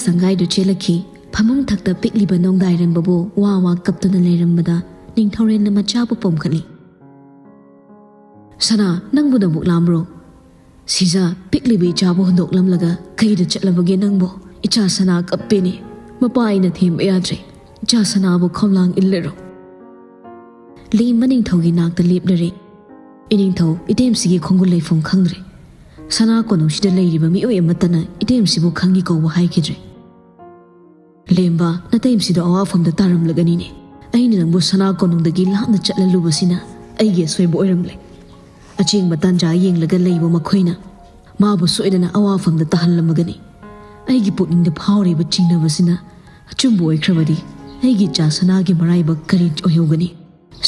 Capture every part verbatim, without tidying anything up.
ꯁꯪꯒꯥꯏꯗꯨ ꯆꯦꯜꯂꯛꯈꯤ꯫ ꯐꯃꯨꯡ ꯊꯛꯇ ꯄꯤꯛꯂꯤꯕ ꯅꯣꯡꯗꯥꯏꯔꯦꯝꯕꯕꯨ ꯋꯥ ꯋꯥ ꯀꯞꯇꯨꯅ ꯂꯩꯔꯝꯕꯗ ꯅꯤꯡꯊꯧꯔꯦꯜꯅ ꯃꯆꯥꯕꯨ ꯄꯣꯝꯈꯠꯂꯤ꯫ "ꯁꯅꯥ, ꯅꯪꯕꯨ ꯅꯕꯨꯛ ꯂꯥꯝꯕ꯭ꯔꯣ? ꯁꯤꯖ, ꯄꯤꯛꯂꯤꯕ ꯏꯆꯥꯕꯨ ꯍꯨꯟꯗꯣꯛꯂꯝꯂꯒ ꯀꯩꯗ ꯆꯠꯂꯕꯒꯦ ꯅꯪꯕꯨ? ꯏꯆꯥ ꯁꯅꯥ ꯀꯞꯄꯦꯅꯦ꯫ ꯃꯄꯥ ꯑꯩꯅ ꯊꯦꯝꯕ ꯌꯥꯗ꯭ꯔꯦ꯫ ꯏꯆꯥ ꯁꯅꯥꯕꯨ ꯈꯣꯝꯂꯥꯡ ꯏꯜꯂꯔꯣ?" ꯂꯦꯝꯕ ꯅꯤꯡꯊꯧꯒꯤ ꯅꯥꯛꯇ ꯂꯦꯞꯂꯔꯦ꯫ "ꯏꯅꯤꯡꯊꯧ, ꯏꯇꯦꯝꯁꯤꯒꯤ ꯈꯣꯡꯒꯨꯜ ꯂꯩꯐꯝ ꯈꯪꯗ꯭ꯔꯦ꯫ ꯁꯅꯥ ꯀꯣꯅꯨꯡꯁꯤꯗ ꯂꯩꯔꯤꯕ ꯃꯤꯑꯣꯏ ꯑꯃꯠꯇꯅ ꯏꯇꯦꯝꯁꯤꯕꯨ ꯈꯪꯉꯤ ꯀꯧꯕ ꯍꯥꯏꯈꯤꯗ꯭ꯔꯦ꯫ ꯂꯦꯝꯕ, ꯅꯇꯩꯃꯁꯤꯗꯣ ꯑꯋꯥꯐꯝꯗ ꯇꯥꯔꯝꯂꯒꯅꯤꯅꯦ꯫ ꯑꯩꯅ ꯅꯪꯕꯨ ꯁꯅꯥ ꯀꯣꯅꯨꯡꯗꯒꯤ ꯂꯥꯞꯅ ꯆꯠꯍꯜꯂꯨꯕꯁꯤꯅ ꯑꯩꯒꯤ ꯑꯁꯣꯏꯕ ꯑꯣꯏꯔꯝꯂꯦ꯫ ꯑꯆꯦꯡꯕ ꯇꯥꯟꯖꯥ ꯌꯦꯡꯂꯒ ꯂꯩꯕ ꯃꯈꯣꯏꯅ ꯃꯥꯕꯨ ꯁꯣꯏꯗꯅ ꯑꯋꯥꯐꯝꯗ ꯇꯥꯍꯜꯂꯝꯃꯒꯅꯤ꯫ ꯑꯩꯒꯤ ꯄꯨꯛꯅꯤꯡꯗ ꯐꯥꯎꯔꯤꯕ ꯆꯤꯡꯅꯕꯁꯤꯅ ꯑꯆꯨꯝꯕ ꯑꯣꯏꯈ꯭ꯔꯕꯗꯤ ꯑꯩꯒꯤ ꯏꯆꯥ ꯁꯅꯥꯒꯤ ꯃꯔꯥꯏꯕꯛ ꯀꯔꯤ ꯑꯣꯏꯍꯧꯒꯅꯤ?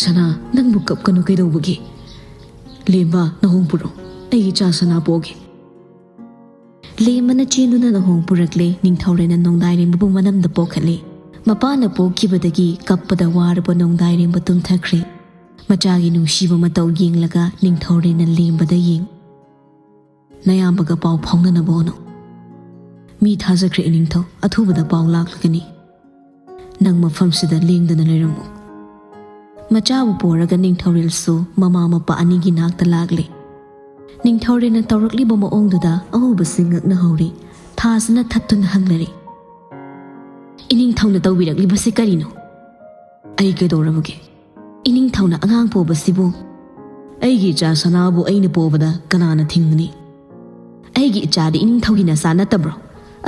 ꯁꯅꯥ, ꯅꯪꯕꯨ ꯀꯞꯀꯅꯨ ꯀꯩꯗꯧꯕꯒꯤ? ꯂꯦꯝꯕ, ꯅꯍꯣꯡ ꯄꯨꯔꯛꯎ꯫ ꯑꯩꯒꯤ ꯏꯆꯥ ꯁꯅꯥ ꯄꯣꯛꯒꯦ꯫ ꯂꯦꯝꯕꯅ ꯆꯦꯟꯗꯨꯅ ꯅꯍꯣꯡ ꯄꯨꯔꯛꯂꯦ꯫ ꯅꯤꯡꯊꯧꯔꯦꯜꯅ ꯅꯣꯡꯗꯥꯏꯔꯦꯝꯕꯕꯨ ꯃꯅꯝꯗ ꯄꯣꯛꯈꯠꯂꯦ꯫ ꯃꯄꯥꯅ ꯄꯣꯛꯈꯤꯕꯗꯒꯤ ꯀꯞꯄꯗ ꯋꯥꯔꯕ ꯅꯣꯡꯗꯥꯏꯔꯦꯝꯕ ꯇꯨꯝꯊꯈ꯭ꯔꯦ꯫ ꯃꯆꯥꯒꯤ ꯅꯨꯡꯁꯤꯕ ꯃꯇꯧ ꯌꯦꯡꯂꯒ ꯅꯤꯡꯊꯧꯔꯦꯜꯅ ꯂꯦꯝꯕꯗ ꯌꯦꯡ, "ꯅꯌꯥꯝꯕꯒ ꯄꯥꯎ ꯐꯥꯎꯅꯅꯕ ꯍꯣꯠꯅꯧ꯫ ꯃꯤ ꯊꯥꯖꯈ꯭ꯔꯦ ꯏꯅꯤꯡꯊꯧ, ꯑꯊꯨꯕꯗ ꯄꯥꯎ ꯂꯥꯛꯂꯒꯅꯤ꯫ ꯅꯪ ꯃꯐꯝꯁꯤꯗ ꯂꯦꯡꯗꯅ ꯂꯩꯔꯝꯃꯨ꯫" ꯃꯆꯥꯕꯨ ꯄꯣꯔꯒ ꯅꯤꯡꯊꯧꯔꯦꯜꯁꯨ ꯃꯃꯥ ꯃꯄꯥ ꯑꯅꯤꯒꯤ ꯅꯥꯛꯇ ꯂꯥꯛꯂꯦ꯫ ꯅꯤꯡꯊꯧꯔꯦꯜꯅ ꯇꯧꯔꯛꯂꯤꯕ ꯃꯑꯣꯡꯗꯨꯗ ꯑꯎꯕꯁꯤꯡ ꯉꯛꯅꯍꯧꯔꯦ꯫ ꯊꯥꯖꯅ ꯊꯠꯇꯨꯅ ꯍꯪꯂꯔꯦ, "ꯏꯅꯤꯡꯊꯧꯅ ꯇꯧꯕꯤꯔꯛꯂꯤꯕꯁꯤ ꯀꯔꯤꯅꯣ?" "ꯑꯩ ꯀꯩꯗꯧꯔꯕꯒꯦ? ꯏꯅꯤꯡꯊꯧꯅ ꯑꯉꯥꯡ ꯄꯣꯕꯁꯤꯕꯨ?" "ꯑꯩꯒꯤ ꯏꯆꯥ ꯁꯅꯥꯕꯨ ꯑꯩꯅ ꯄꯣꯕꯗ ꯀꯅꯥꯅ ꯊꯤꯡꯒꯅꯤ?" "ꯑꯩꯒꯤ ꯏꯆꯥꯗꯤ ꯏꯅꯤꯡꯊꯧꯒꯤ ꯅꯆꯥ ꯅꯠꯇꯕ꯭ꯔꯣ?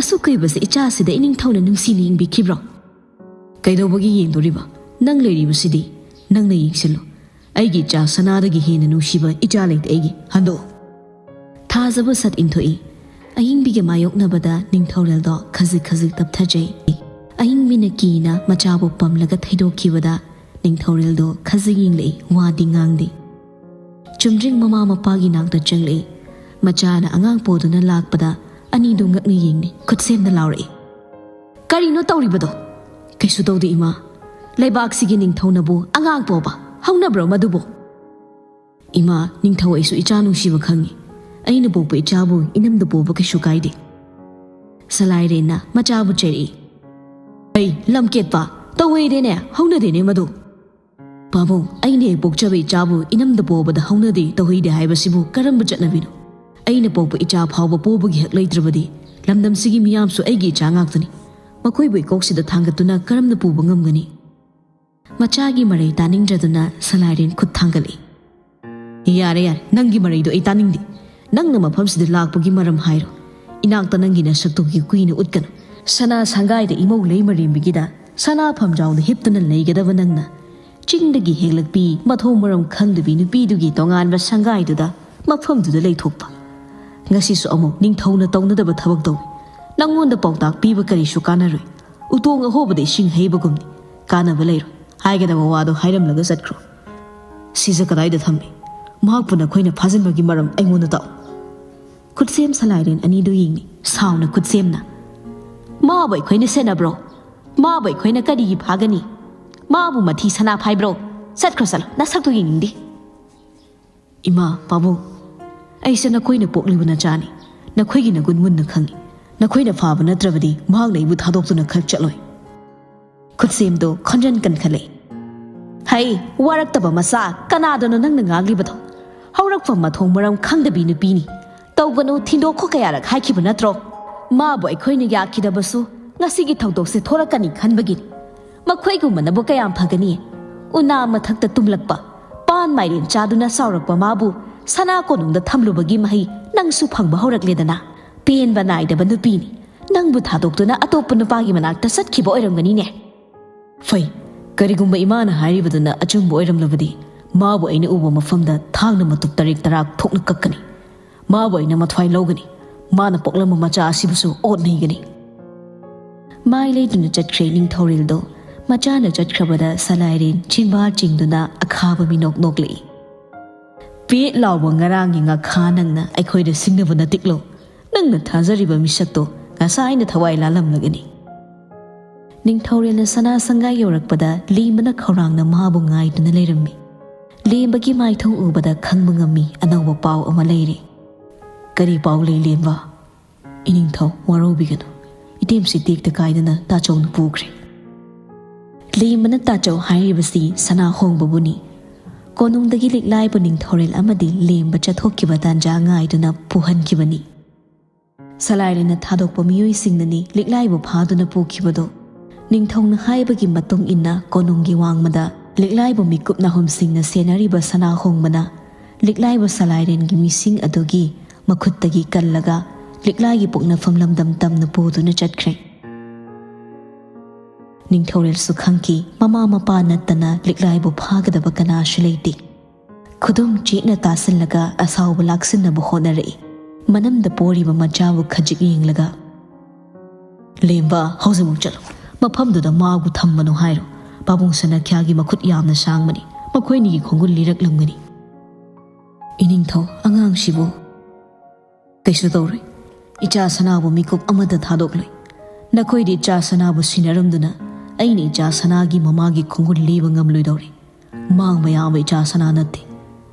ꯑꯁꯨꯛ ꯀꯨꯏꯕꯁꯦ ꯏꯆꯥꯁꯤꯗ ꯏꯅꯤꯡꯊꯧꯅ ꯅꯨꯡꯁꯤꯅ ꯌꯦꯡꯕꯤꯈꯤꯕ꯭ꯔꯣ?" "ꯀꯩꯗꯧꯕꯒꯤ ꯌꯦꯡꯗꯣꯔꯤꯕ? ꯅꯪ ꯂꯩꯔꯤꯕꯁꯤꯗꯤ꯫ ꯅꯪꯅ ꯌꯦꯡꯁꯤꯜꯂꯨ꯫ ꯑꯩꯒꯤ ꯏꯆꯥ ꯁꯅꯥꯗꯒꯤ ꯍꯦꯟꯅ ꯅꯨꯡꯁꯤꯕ ꯏꯆꯥ ꯂꯩꯇꯦ ꯑꯩꯒꯤ꯫ ꯍꯟꯗꯣꯛꯎ꯫" ꯊꯥꯖꯕ ꯁꯠ ꯏꯟꯊꯣꯛꯏ꯫ ꯑꯌꯤꯡꯕꯤꯒ ꯃꯥꯌꯣꯛꯅꯕꯗ ꯅꯤꯡꯊꯧꯔꯦꯜꯗꯣ ꯈꯖꯤꯛ ꯈꯖꯤꯛ ꯇꯞꯊꯖꯩ꯫ ꯑꯌꯤꯡꯕꯤꯅ ꯀꯤꯅ ꯃꯆꯥꯕꯨ ꯄꯝꯂꯒ ꯊꯩꯗꯣꯛꯈꯤꯕꯗ ꯅꯤꯡꯊꯧꯔꯦꯜꯗꯣ ꯈꯖꯤꯛ ꯌꯦꯡꯂꯛꯏ, ꯋꯥꯗꯤ ꯉꯥꯡꯗꯦ꯫ ꯆꯨꯝꯗ꯭ꯔꯤꯡ ꯃꯃꯥ ꯃꯄꯥꯒꯤ ꯅꯥꯛꯇ ꯆꯪꯂꯛꯏ꯫ ꯃꯆꯥꯅ ꯑꯉꯥꯡ ꯄꯣꯗꯨꯅ ꯂꯥꯛꯄꯗ ꯑꯅꯤꯗꯨ ꯉꯛꯅ ꯌꯦꯡꯅꯩ, ꯈꯨꯠꯁꯦꯝꯅ ꯂꯥꯎꯔꯛꯏ, "ꯀꯔꯤꯅꯣ ꯇꯧꯔꯤꯕꯗꯣ?" "ꯀꯩꯁꯨ ꯇꯧꯗꯦ ꯏꯃꯥ꯫ ꯂꯩꯕꯥꯛꯁꯤꯒꯤ ꯅꯤꯡꯊꯧꯅꯕꯨ ꯑꯉꯥꯡ ꯄꯣꯕ ꯍꯧꯅꯕ꯭ꯔꯣ ꯃꯗꯨꯕꯨ?" "ꯏꯃꯥ, ꯅꯤꯡꯊꯧ ꯑꯩꯁꯨ ꯏꯆꯥ ꯅꯨꯡꯁꯤꯕ ꯈꯪꯉꯤ꯫ ꯑꯩꯅ ꯄꯣꯛꯄ ꯏꯆꯥꯕꯨ ꯏꯅꯝꯗ ꯄꯣꯕ ꯀꯩꯁꯨ ꯀꯥꯏꯗꯦ꯫" ꯁꯂꯥꯏꯔꯦꯟꯅ ꯃꯆꯥꯕꯨ ꯆꯩꯔꯛꯏ꯫ "ꯑꯩ ꯂꯝꯀꯦꯠꯄ, ꯇꯧꯍꯩꯗꯦꯅꯦ, ꯍꯧꯅꯗꯦꯅꯦ ꯃꯗꯨ꯫ ꯄꯥꯕꯨꯡ, ꯑꯩꯅ ꯍꯦꯛ ꯄꯣꯛꯆꯕ ꯏꯆꯥꯕꯨ ꯏꯅꯝꯗ ꯄꯣꯕꯗ ꯍꯧꯅꯗꯦ, ꯇꯧꯍꯩꯗꯦ ꯍꯥꯏꯕꯁꯤꯕꯨ ꯀꯔꯝꯕ ꯆꯠꯅꯕꯤꯅꯣ? ꯑꯩꯅ ꯄꯣꯛꯄ ꯏꯆꯥ ꯐꯥꯎꯕ ꯄꯣꯕꯒꯤ ꯍꯛ ꯂꯩꯇ꯭ꯔꯕꯗꯤ ꯂꯝꯗꯝꯁꯤꯒꯤ ꯃꯤꯌꯥꯝꯁꯨ ꯑꯩꯒꯤ ꯏꯆꯥ ꯉꯥꯛꯇꯅꯤ꯫ ꯃꯈꯣꯏꯕꯨ ꯏꯀꯣꯛꯁꯤꯗ ꯊꯥꯡꯒꯠꯇꯨꯅ ꯀꯔꯝꯅ ꯄꯨꯕ ꯉꯝꯒꯅꯤ?" ꯃꯆꯥꯒꯤ ꯃꯔꯩ ꯇꯥꯅꯤꯡꯗ꯭ꯔꯗꯨꯅ ꯁꯂꯥꯏꯔꯦꯟ ꯈꯨꯠ ꯊꯥꯡꯒꯠꯂꯛꯏ꯫ "ꯌꯥꯔꯦ, ꯌꯥꯔꯦ, ꯅꯪꯒꯤ ꯃꯔꯩꯗꯣ ꯑꯩ ꯇꯥꯅꯤꯡꯗꯦ꯫ ꯅꯪꯅ ꯃꯐꯝꯁꯤꯗ ꯂꯥꯛꯄꯒꯤ ꯃꯔꯝ ꯍꯥꯏꯔꯣ꯫ ꯏꯅꯥꯛꯇ ꯅꯪꯒꯤ ꯅꯁꯛꯇꯨꯒꯤ ꯀꯨꯏꯅ ꯎꯠꯀꯅꯨ꯫ ꯁꯅꯥ ꯁꯪꯒꯥꯏꯗ ꯏꯃꯧ ꯂꯩꯃꯔꯦꯝꯕꯤꯒꯤꯗ ꯁꯅꯥ ꯐꯝꯖꯥꯎꯗ ꯍꯤꯞꯇꯨꯅ ꯂꯩꯒꯗꯕ ꯅꯪꯅ ꯆꯤꯡꯗꯒꯤ ꯍꯦꯛꯂꯛꯄꯤ ꯃꯊꯣꯡ ꯃꯔꯝ ꯈꯪꯗꯕꯤ ꯅꯨꯄꯤꯗꯨꯒꯤ ꯇꯣꯉꯥꯟꯕ ꯁꯪꯒꯥꯏꯗꯨꯗ ꯃꯐꯝꯗꯨꯗ ꯂꯩꯊꯣꯛꯄ꯫ ꯉꯁꯤꯁꯨ ꯑꯃꯨꯛ ꯅꯤꯡꯊꯧꯅ ꯇꯧꯅꯗꯕ ꯊꯕꯛ ꯇꯧꯏ꯫ ꯅꯪꯉꯣꯟꯗ ꯄꯥꯎꯇꯥꯛ ꯄꯤꯕ ꯀꯔꯤꯁꯨ ꯀꯥꯟꯅꯔꯣꯏ꯫ ꯎꯇꯣꯡ ꯑꯍꯣꯕꯗ ꯏꯁꯤꯡ ꯍꯩꯕꯒꯨꯝꯅꯤ꯫ ꯀꯥꯟꯅꯕ ꯂꯩꯔꯣꯏ꯫ ꯍꯥꯏꯒꯗꯕ ꯋꯥꯗꯣ ꯍꯥꯏꯔꯝꯂꯒ ꯆꯠꯈ꯭ꯔꯣ꯫ ꯁꯤꯖ ꯀꯗꯥꯏꯗ ꯊꯝꯃꯤ? ꯃꯍꯥꯛꯄꯨ ꯅꯈꯣꯏꯅ ꯐꯥꯖꯤꯟꯕꯒꯤ ꯃꯔꯝ ꯑꯩꯉꯣꯟꯗ ꯇꯥꯛꯎ꯫" ꯈꯨꯠꯁꯦꯝ ꯁꯂꯥꯏꯔꯦꯟ ꯑꯅꯤꯗꯨ ꯌꯦꯡꯂꯤ꯫ ꯁꯥꯎꯅ ꯈꯨꯠꯁꯦꯝꯅ, "ꯃꯥꯕꯨ ꯑꯩꯈꯣꯏꯅ ꯁꯦꯟꯅꯕ꯭ꯔꯣ? ꯃꯥꯕꯨ ꯑꯩꯈꯣꯏꯅ ꯀꯔꯤꯒꯤ ꯐꯥꯒꯅꯤ? ꯃꯥꯕꯨ ꯃꯊꯤ ꯁꯅꯥ ꯐꯥꯏꯕ꯭ꯔꯣ? ꯆꯠꯈ꯭ꯔꯣ, ꯆꯠꯂꯣ, ꯅꯁꯛꯇꯨ ꯌꯦꯡꯅꯤꯡꯗꯦ꯫" "ꯏꯃꯥ, ꯄꯥꯕꯨꯡ, ꯑꯩꯁꯦ ꯅꯈꯣꯏꯅ ꯄꯣꯛꯂꯤꯕ ꯅꯆꯥꯅꯤ꯫ ꯅꯈꯣꯏꯒꯤ ꯅꯒꯨꯟ ꯃꯨꯟꯅ ꯈꯪꯏ꯫ ꯅꯈꯣꯏꯅ ꯐꯥꯕ ꯅꯠꯇ꯭ꯔꯕꯗꯤ ꯃꯍꯥꯛꯅ ꯑꯩꯕꯨ ꯊꯥꯗꯣꯛꯇꯨꯅ ꯈꯔ ꯆꯠꯂꯣꯏ꯫" ꯈꯨꯠꯁꯦꯝꯗꯣ ꯈꯣꯟꯖꯦꯜ ꯀꯟꯈꯠꯂꯛꯏ꯫ "ꯍꯩ, ꯋꯥꯔꯛꯇꯕ ꯃꯆꯥ, ꯀꯅꯥꯗꯅꯣ ꯅꯪꯅ ꯉꯥꯡꯂꯤꯕꯗꯣ? ꯍꯧꯔꯛꯐꯝ ꯃꯊꯣꯡ ꯃꯔꯝ ꯈꯪꯗꯕꯤ ꯅꯨꯄꯤꯅꯤ꯫ ꯇꯧꯒꯅꯨ, ꯊꯤꯟꯗꯣꯛꯈꯣ ꯀꯌꯥꯔꯛ ꯍꯥꯏꯈꯤꯕ ꯅꯠꯇ꯭ꯔꯣ? ꯃꯥꯕꯨ ꯑꯩꯈꯣꯏꯅ ꯌꯥꯈꯤꯗꯕꯁꯨ ꯉꯁꯤꯒꯤ ꯊꯧꯗꯣꯛꯁꯦ ꯊꯣꯔꯛꯀꯅꯤ ꯈꯟꯕꯒꯤꯅꯤ꯫ ꯃꯈꯣꯏꯒꯨꯝꯕꯅꯕꯨ ꯀꯌꯥꯝ ꯐꯒꯅꯤ? ꯎꯅꯥ ꯃꯊꯛꯇ ꯇꯨꯝꯂꯛꯄ, ꯄꯥꯟ ꯃꯥꯏꯔꯦꯟ ꯆꯥꯗꯨꯅ ꯆꯥꯎꯔꯛꯄ ꯃꯥꯕꯨ ꯁꯅꯥ ꯀꯣꯅꯨꯡꯗ ꯊꯝꯂꯨꯕꯒꯤ ꯃꯍꯩ ꯅꯪꯁꯨ ꯐꯪꯕ ꯍꯧꯔꯛꯂꯦꯗꯅ꯫ ꯄꯦꯟꯕ ꯅꯥꯏꯗꯕ ꯅꯨꯄꯤꯅꯤ꯫ ꯅꯪꯕꯨ ꯊꯥꯗꯣꯛꯇꯨꯅ ꯑꯇꯣꯞꯄ ꯅꯨꯄꯥꯒꯤ ꯃꯅꯥꯛꯇ ꯆꯠꯈꯤꯕ ꯑꯣꯏꯔꯝꯒꯅꯤꯅꯦ꯫" "ꯐꯩ, ꯀꯔꯤꯒꯨꯝꯕ ꯏꯃꯥꯅ ꯍꯥꯏꯔꯤꯕꯗꯨꯅ ꯑꯆꯨꯝꯕ ꯑꯣꯏꯔꯝꯂꯕꯗꯤ, ꯃꯥꯕꯨ ꯑꯩꯅ ꯎꯕ ꯃꯐꯝꯗ ꯊꯥꯡꯅ ꯃꯇꯨꯞ ꯇꯔꯦꯠ ꯇꯔꯥ ꯊꯣꯛꯅ ꯀꯛꯀꯅꯤ꯫ ꯃꯥꯕꯨ ꯑꯩꯅ ꯃꯊ꯭ꯋꯥꯏ ꯂꯧꯒꯅꯤ꯫ ꯃꯥꯅ ꯄꯣꯛꯂꯝꯕ ꯃꯆꯥ ꯑꯁꯤꯕꯨꯁꯨ ꯑꯣꯠ ꯅꯩꯒꯅꯤ꯫" ꯃꯥꯏ ꯂꯩꯗꯨꯅ ꯆꯠꯈ꯭ꯔꯦ ꯅꯤꯡꯊꯧꯔꯦꯜꯗꯣ꯫ ꯃꯆꯥꯅ ꯆꯠꯈ꯭ꯔꯕꯗ ꯁꯂꯥꯏꯔꯦꯟ ꯆꯤꯟꯕꯥ ꯆꯤꯡꯗꯨꯅ ꯑꯈꯥꯕ ꯃꯤꯅꯣꯛ ꯅꯣꯛꯂꯛꯏ꯫ "ꯄꯦꯠ ꯂꯥꯎꯕ ꯉꯔꯥꯡꯒꯤ ꯉꯥꯈꯥ ꯅꯪꯅ ꯑꯩꯈꯣꯏꯗ ꯁꯤꯡꯅꯕ ꯅꯇꯤꯛꯂꯣ? ꯅꯪꯅ ꯊꯥꯖꯔꯤꯕ ꯃꯤꯁꯛꯇꯣ ꯉꯁꯥꯏꯅ ꯊꯋꯥꯏ ꯂꯥꯜꯂꯝꯂꯒꯅꯤ꯫" ꯅꯤꯡꯊꯧꯔꯦꯜꯅ ꯁꯅꯥ ꯁꯪꯒꯥꯏ ꯌꯧꯔꯛꯄꯗ ꯂꯦꯝꯕꯅ ꯈꯧꯔꯥꯡꯅ ꯃꯥꯕꯨ ꯉꯥꯏꯗꯨꯅ ꯂꯩꯔꯝꯃꯤ꯫ ꯂꯦꯝꯕꯒꯤ ꯃꯥꯏꯊꯣꯡ ꯎꯕꯗ ꯈꯪꯕ ꯉꯝꯃꯤ ꯑꯅꯧꯕ ꯄꯥꯎ ꯑꯃ ꯂꯩꯔꯦ꯫ "ꯀꯔꯤ ꯄꯥꯎ ꯂꯩ, ꯂꯦꯝꯕ?" "ꯏꯅꯤꯡꯊꯧ, ꯋꯥꯔꯧꯕꯤꯒꯅꯨ, ꯏꯇꯦꯝꯁꯤ ꯇꯦꯛꯇ ꯀꯥꯏꯗꯅ ꯇꯥꯆꯧꯅ ꯄꯨꯈ꯭ꯔꯦ꯫" ꯂꯦꯝꯕꯅ ꯇꯥꯆꯧ ꯍꯥꯏꯔꯤꯕꯁꯤ ꯁꯅꯥ ꯍꯣꯡꯕꯕꯨꯅꯤ꯫ ꯀꯣꯅꯨꯡꯗꯒꯤ ꯂꯤꯛꯂꯥꯏꯕꯨ ꯅꯤꯡꯊꯧꯔꯦꯜ ꯑꯃꯗꯤ ꯂꯦꯝꯕ ꯆꯠꯊꯣꯛꯈꯤꯕ ꯇꯥꯟꯖꯥ ꯉꯥꯏꯗꯨꯅ ꯄꯨꯍꯟꯈꯤꯕꯅꯤ꯫ ꯁꯂꯥꯏꯔꯦꯟꯅ ꯊꯥꯗꯣꯛꯄ ꯃꯤꯑꯣꯏꯁꯤꯡꯅꯅꯤ ꯂꯤꯛꯂꯥꯏꯕꯨ ꯐꯥꯗꯨꯅ ꯄꯨꯈꯤꯕꯗꯣ꯫ ꯅꯤꯡꯊꯧꯅ ꯍꯥꯏꯕꯒꯤ ꯃꯇꯨꯡ ꯏꯟꯅ ꯀꯣꯅꯨꯡꯒꯤ ꯋꯥꯡꯃꯗ ꯂꯤꯛꯂꯥꯏꯕꯨ ꯃꯤꯀꯨꯞ ꯅꯥꯍꯨꯝꯁꯤꯡꯅ ꯁꯦꯟꯅꯔꯤꯕ ꯁꯅꯥ ꯍꯣꯡꯕꯅ ꯂꯤꯛꯂꯥꯏꯕꯨ ꯁꯂꯥꯏꯔꯦꯟꯒꯤ ꯃꯤꯁꯤꯡ ꯑꯗꯨꯒꯤ ꯃꯈꯨꯠꯇꯒꯤ ꯀꯜꯂꯒ ꯂꯤꯛꯂꯥꯏꯒꯤ ꯄꯣꯛꯅꯐꯝ ꯂꯝꯗꯝ ꯇꯝꯅ ꯄꯨꯗꯨꯅ ꯆꯠꯈ꯭ꯔꯦ꯫ ꯅꯤꯡꯊꯧꯔꯦꯜꯁꯨ ꯈꯪꯈꯤ, ꯃꯃꯥ ꯃꯄꯥ ꯅꯠꯇꯅ ꯂꯤꯛꯂꯥꯏꯕꯨ ꯐꯥꯒꯗꯕ ꯀꯅꯥꯁꯨ ꯂꯩꯇꯦ꯫ ꯈꯨꯗꯨꯝ ꯆꯦꯠꯅ ꯇꯥꯁꯤꯜꯂꯒ ꯑꯁꯥꯎꯕ ꯂꯥꯛꯁꯤꯟꯅꯕ ꯍꯣꯠꯅꯔꯛꯏ꯫ ꯃꯅꯝꯗ ꯄꯣꯔꯤꯕ ꯃꯆꯥꯕꯨ ꯈꯖꯤꯛ ꯌꯦꯡꯂꯒ, "ꯂꯦꯝꯕ, ꯍꯧꯖꯤꯛꯃꯛ ꯆꯠꯂꯨ꯫ ꯃꯐꯝꯗꯨꯗ ꯃꯥꯕꯨ ꯊꯝꯕꯅꯨ ꯍꯥꯏꯔꯣ꯫ ꯄꯥꯕꯨꯡ ꯁꯅꯥꯈ꯭ꯌꯥꯒꯤ ꯃꯈꯨꯠ ꯌꯥꯝꯅ ꯁꯥꯡꯕꯅꯤ꯫ ꯃꯈꯣꯏꯅꯤꯒꯤ ꯈꯣꯡꯒꯨꯜ ꯂꯤꯔꯛꯂꯝꯒꯅꯤ꯫" "ꯏꯅꯤꯡꯊꯧ, ꯑꯉꯥꯡꯁꯤꯕꯨ?" "ꯀꯩꯁꯨ ꯇꯧꯔꯣꯏ꯫ ꯏꯆꯥ ꯁꯅꯥꯕꯨ ꯃꯤꯀꯨꯞ ꯑꯃꯗ ꯊꯥꯗꯣꯛꯂꯣꯏ꯫ ꯅꯈꯣꯏꯗꯤ ꯏꯆꯥ ꯁꯅꯥꯕꯨ ꯁꯤꯟꯅꯔꯝꯗꯨꯅ ꯑꯩꯅ ꯏꯆꯥ ꯁꯅꯥꯒꯤ ꯃꯃꯥꯒꯤ ꯈꯣꯡꯒꯨꯜ ꯂꯤꯕ ꯉꯝꯂꯣꯏꯗꯧꯔꯤ꯫ ꯃꯥꯡꯕ ꯌꯥꯕ ꯏꯆꯥ ꯁꯅꯥ ꯅꯠꯇꯦ꯫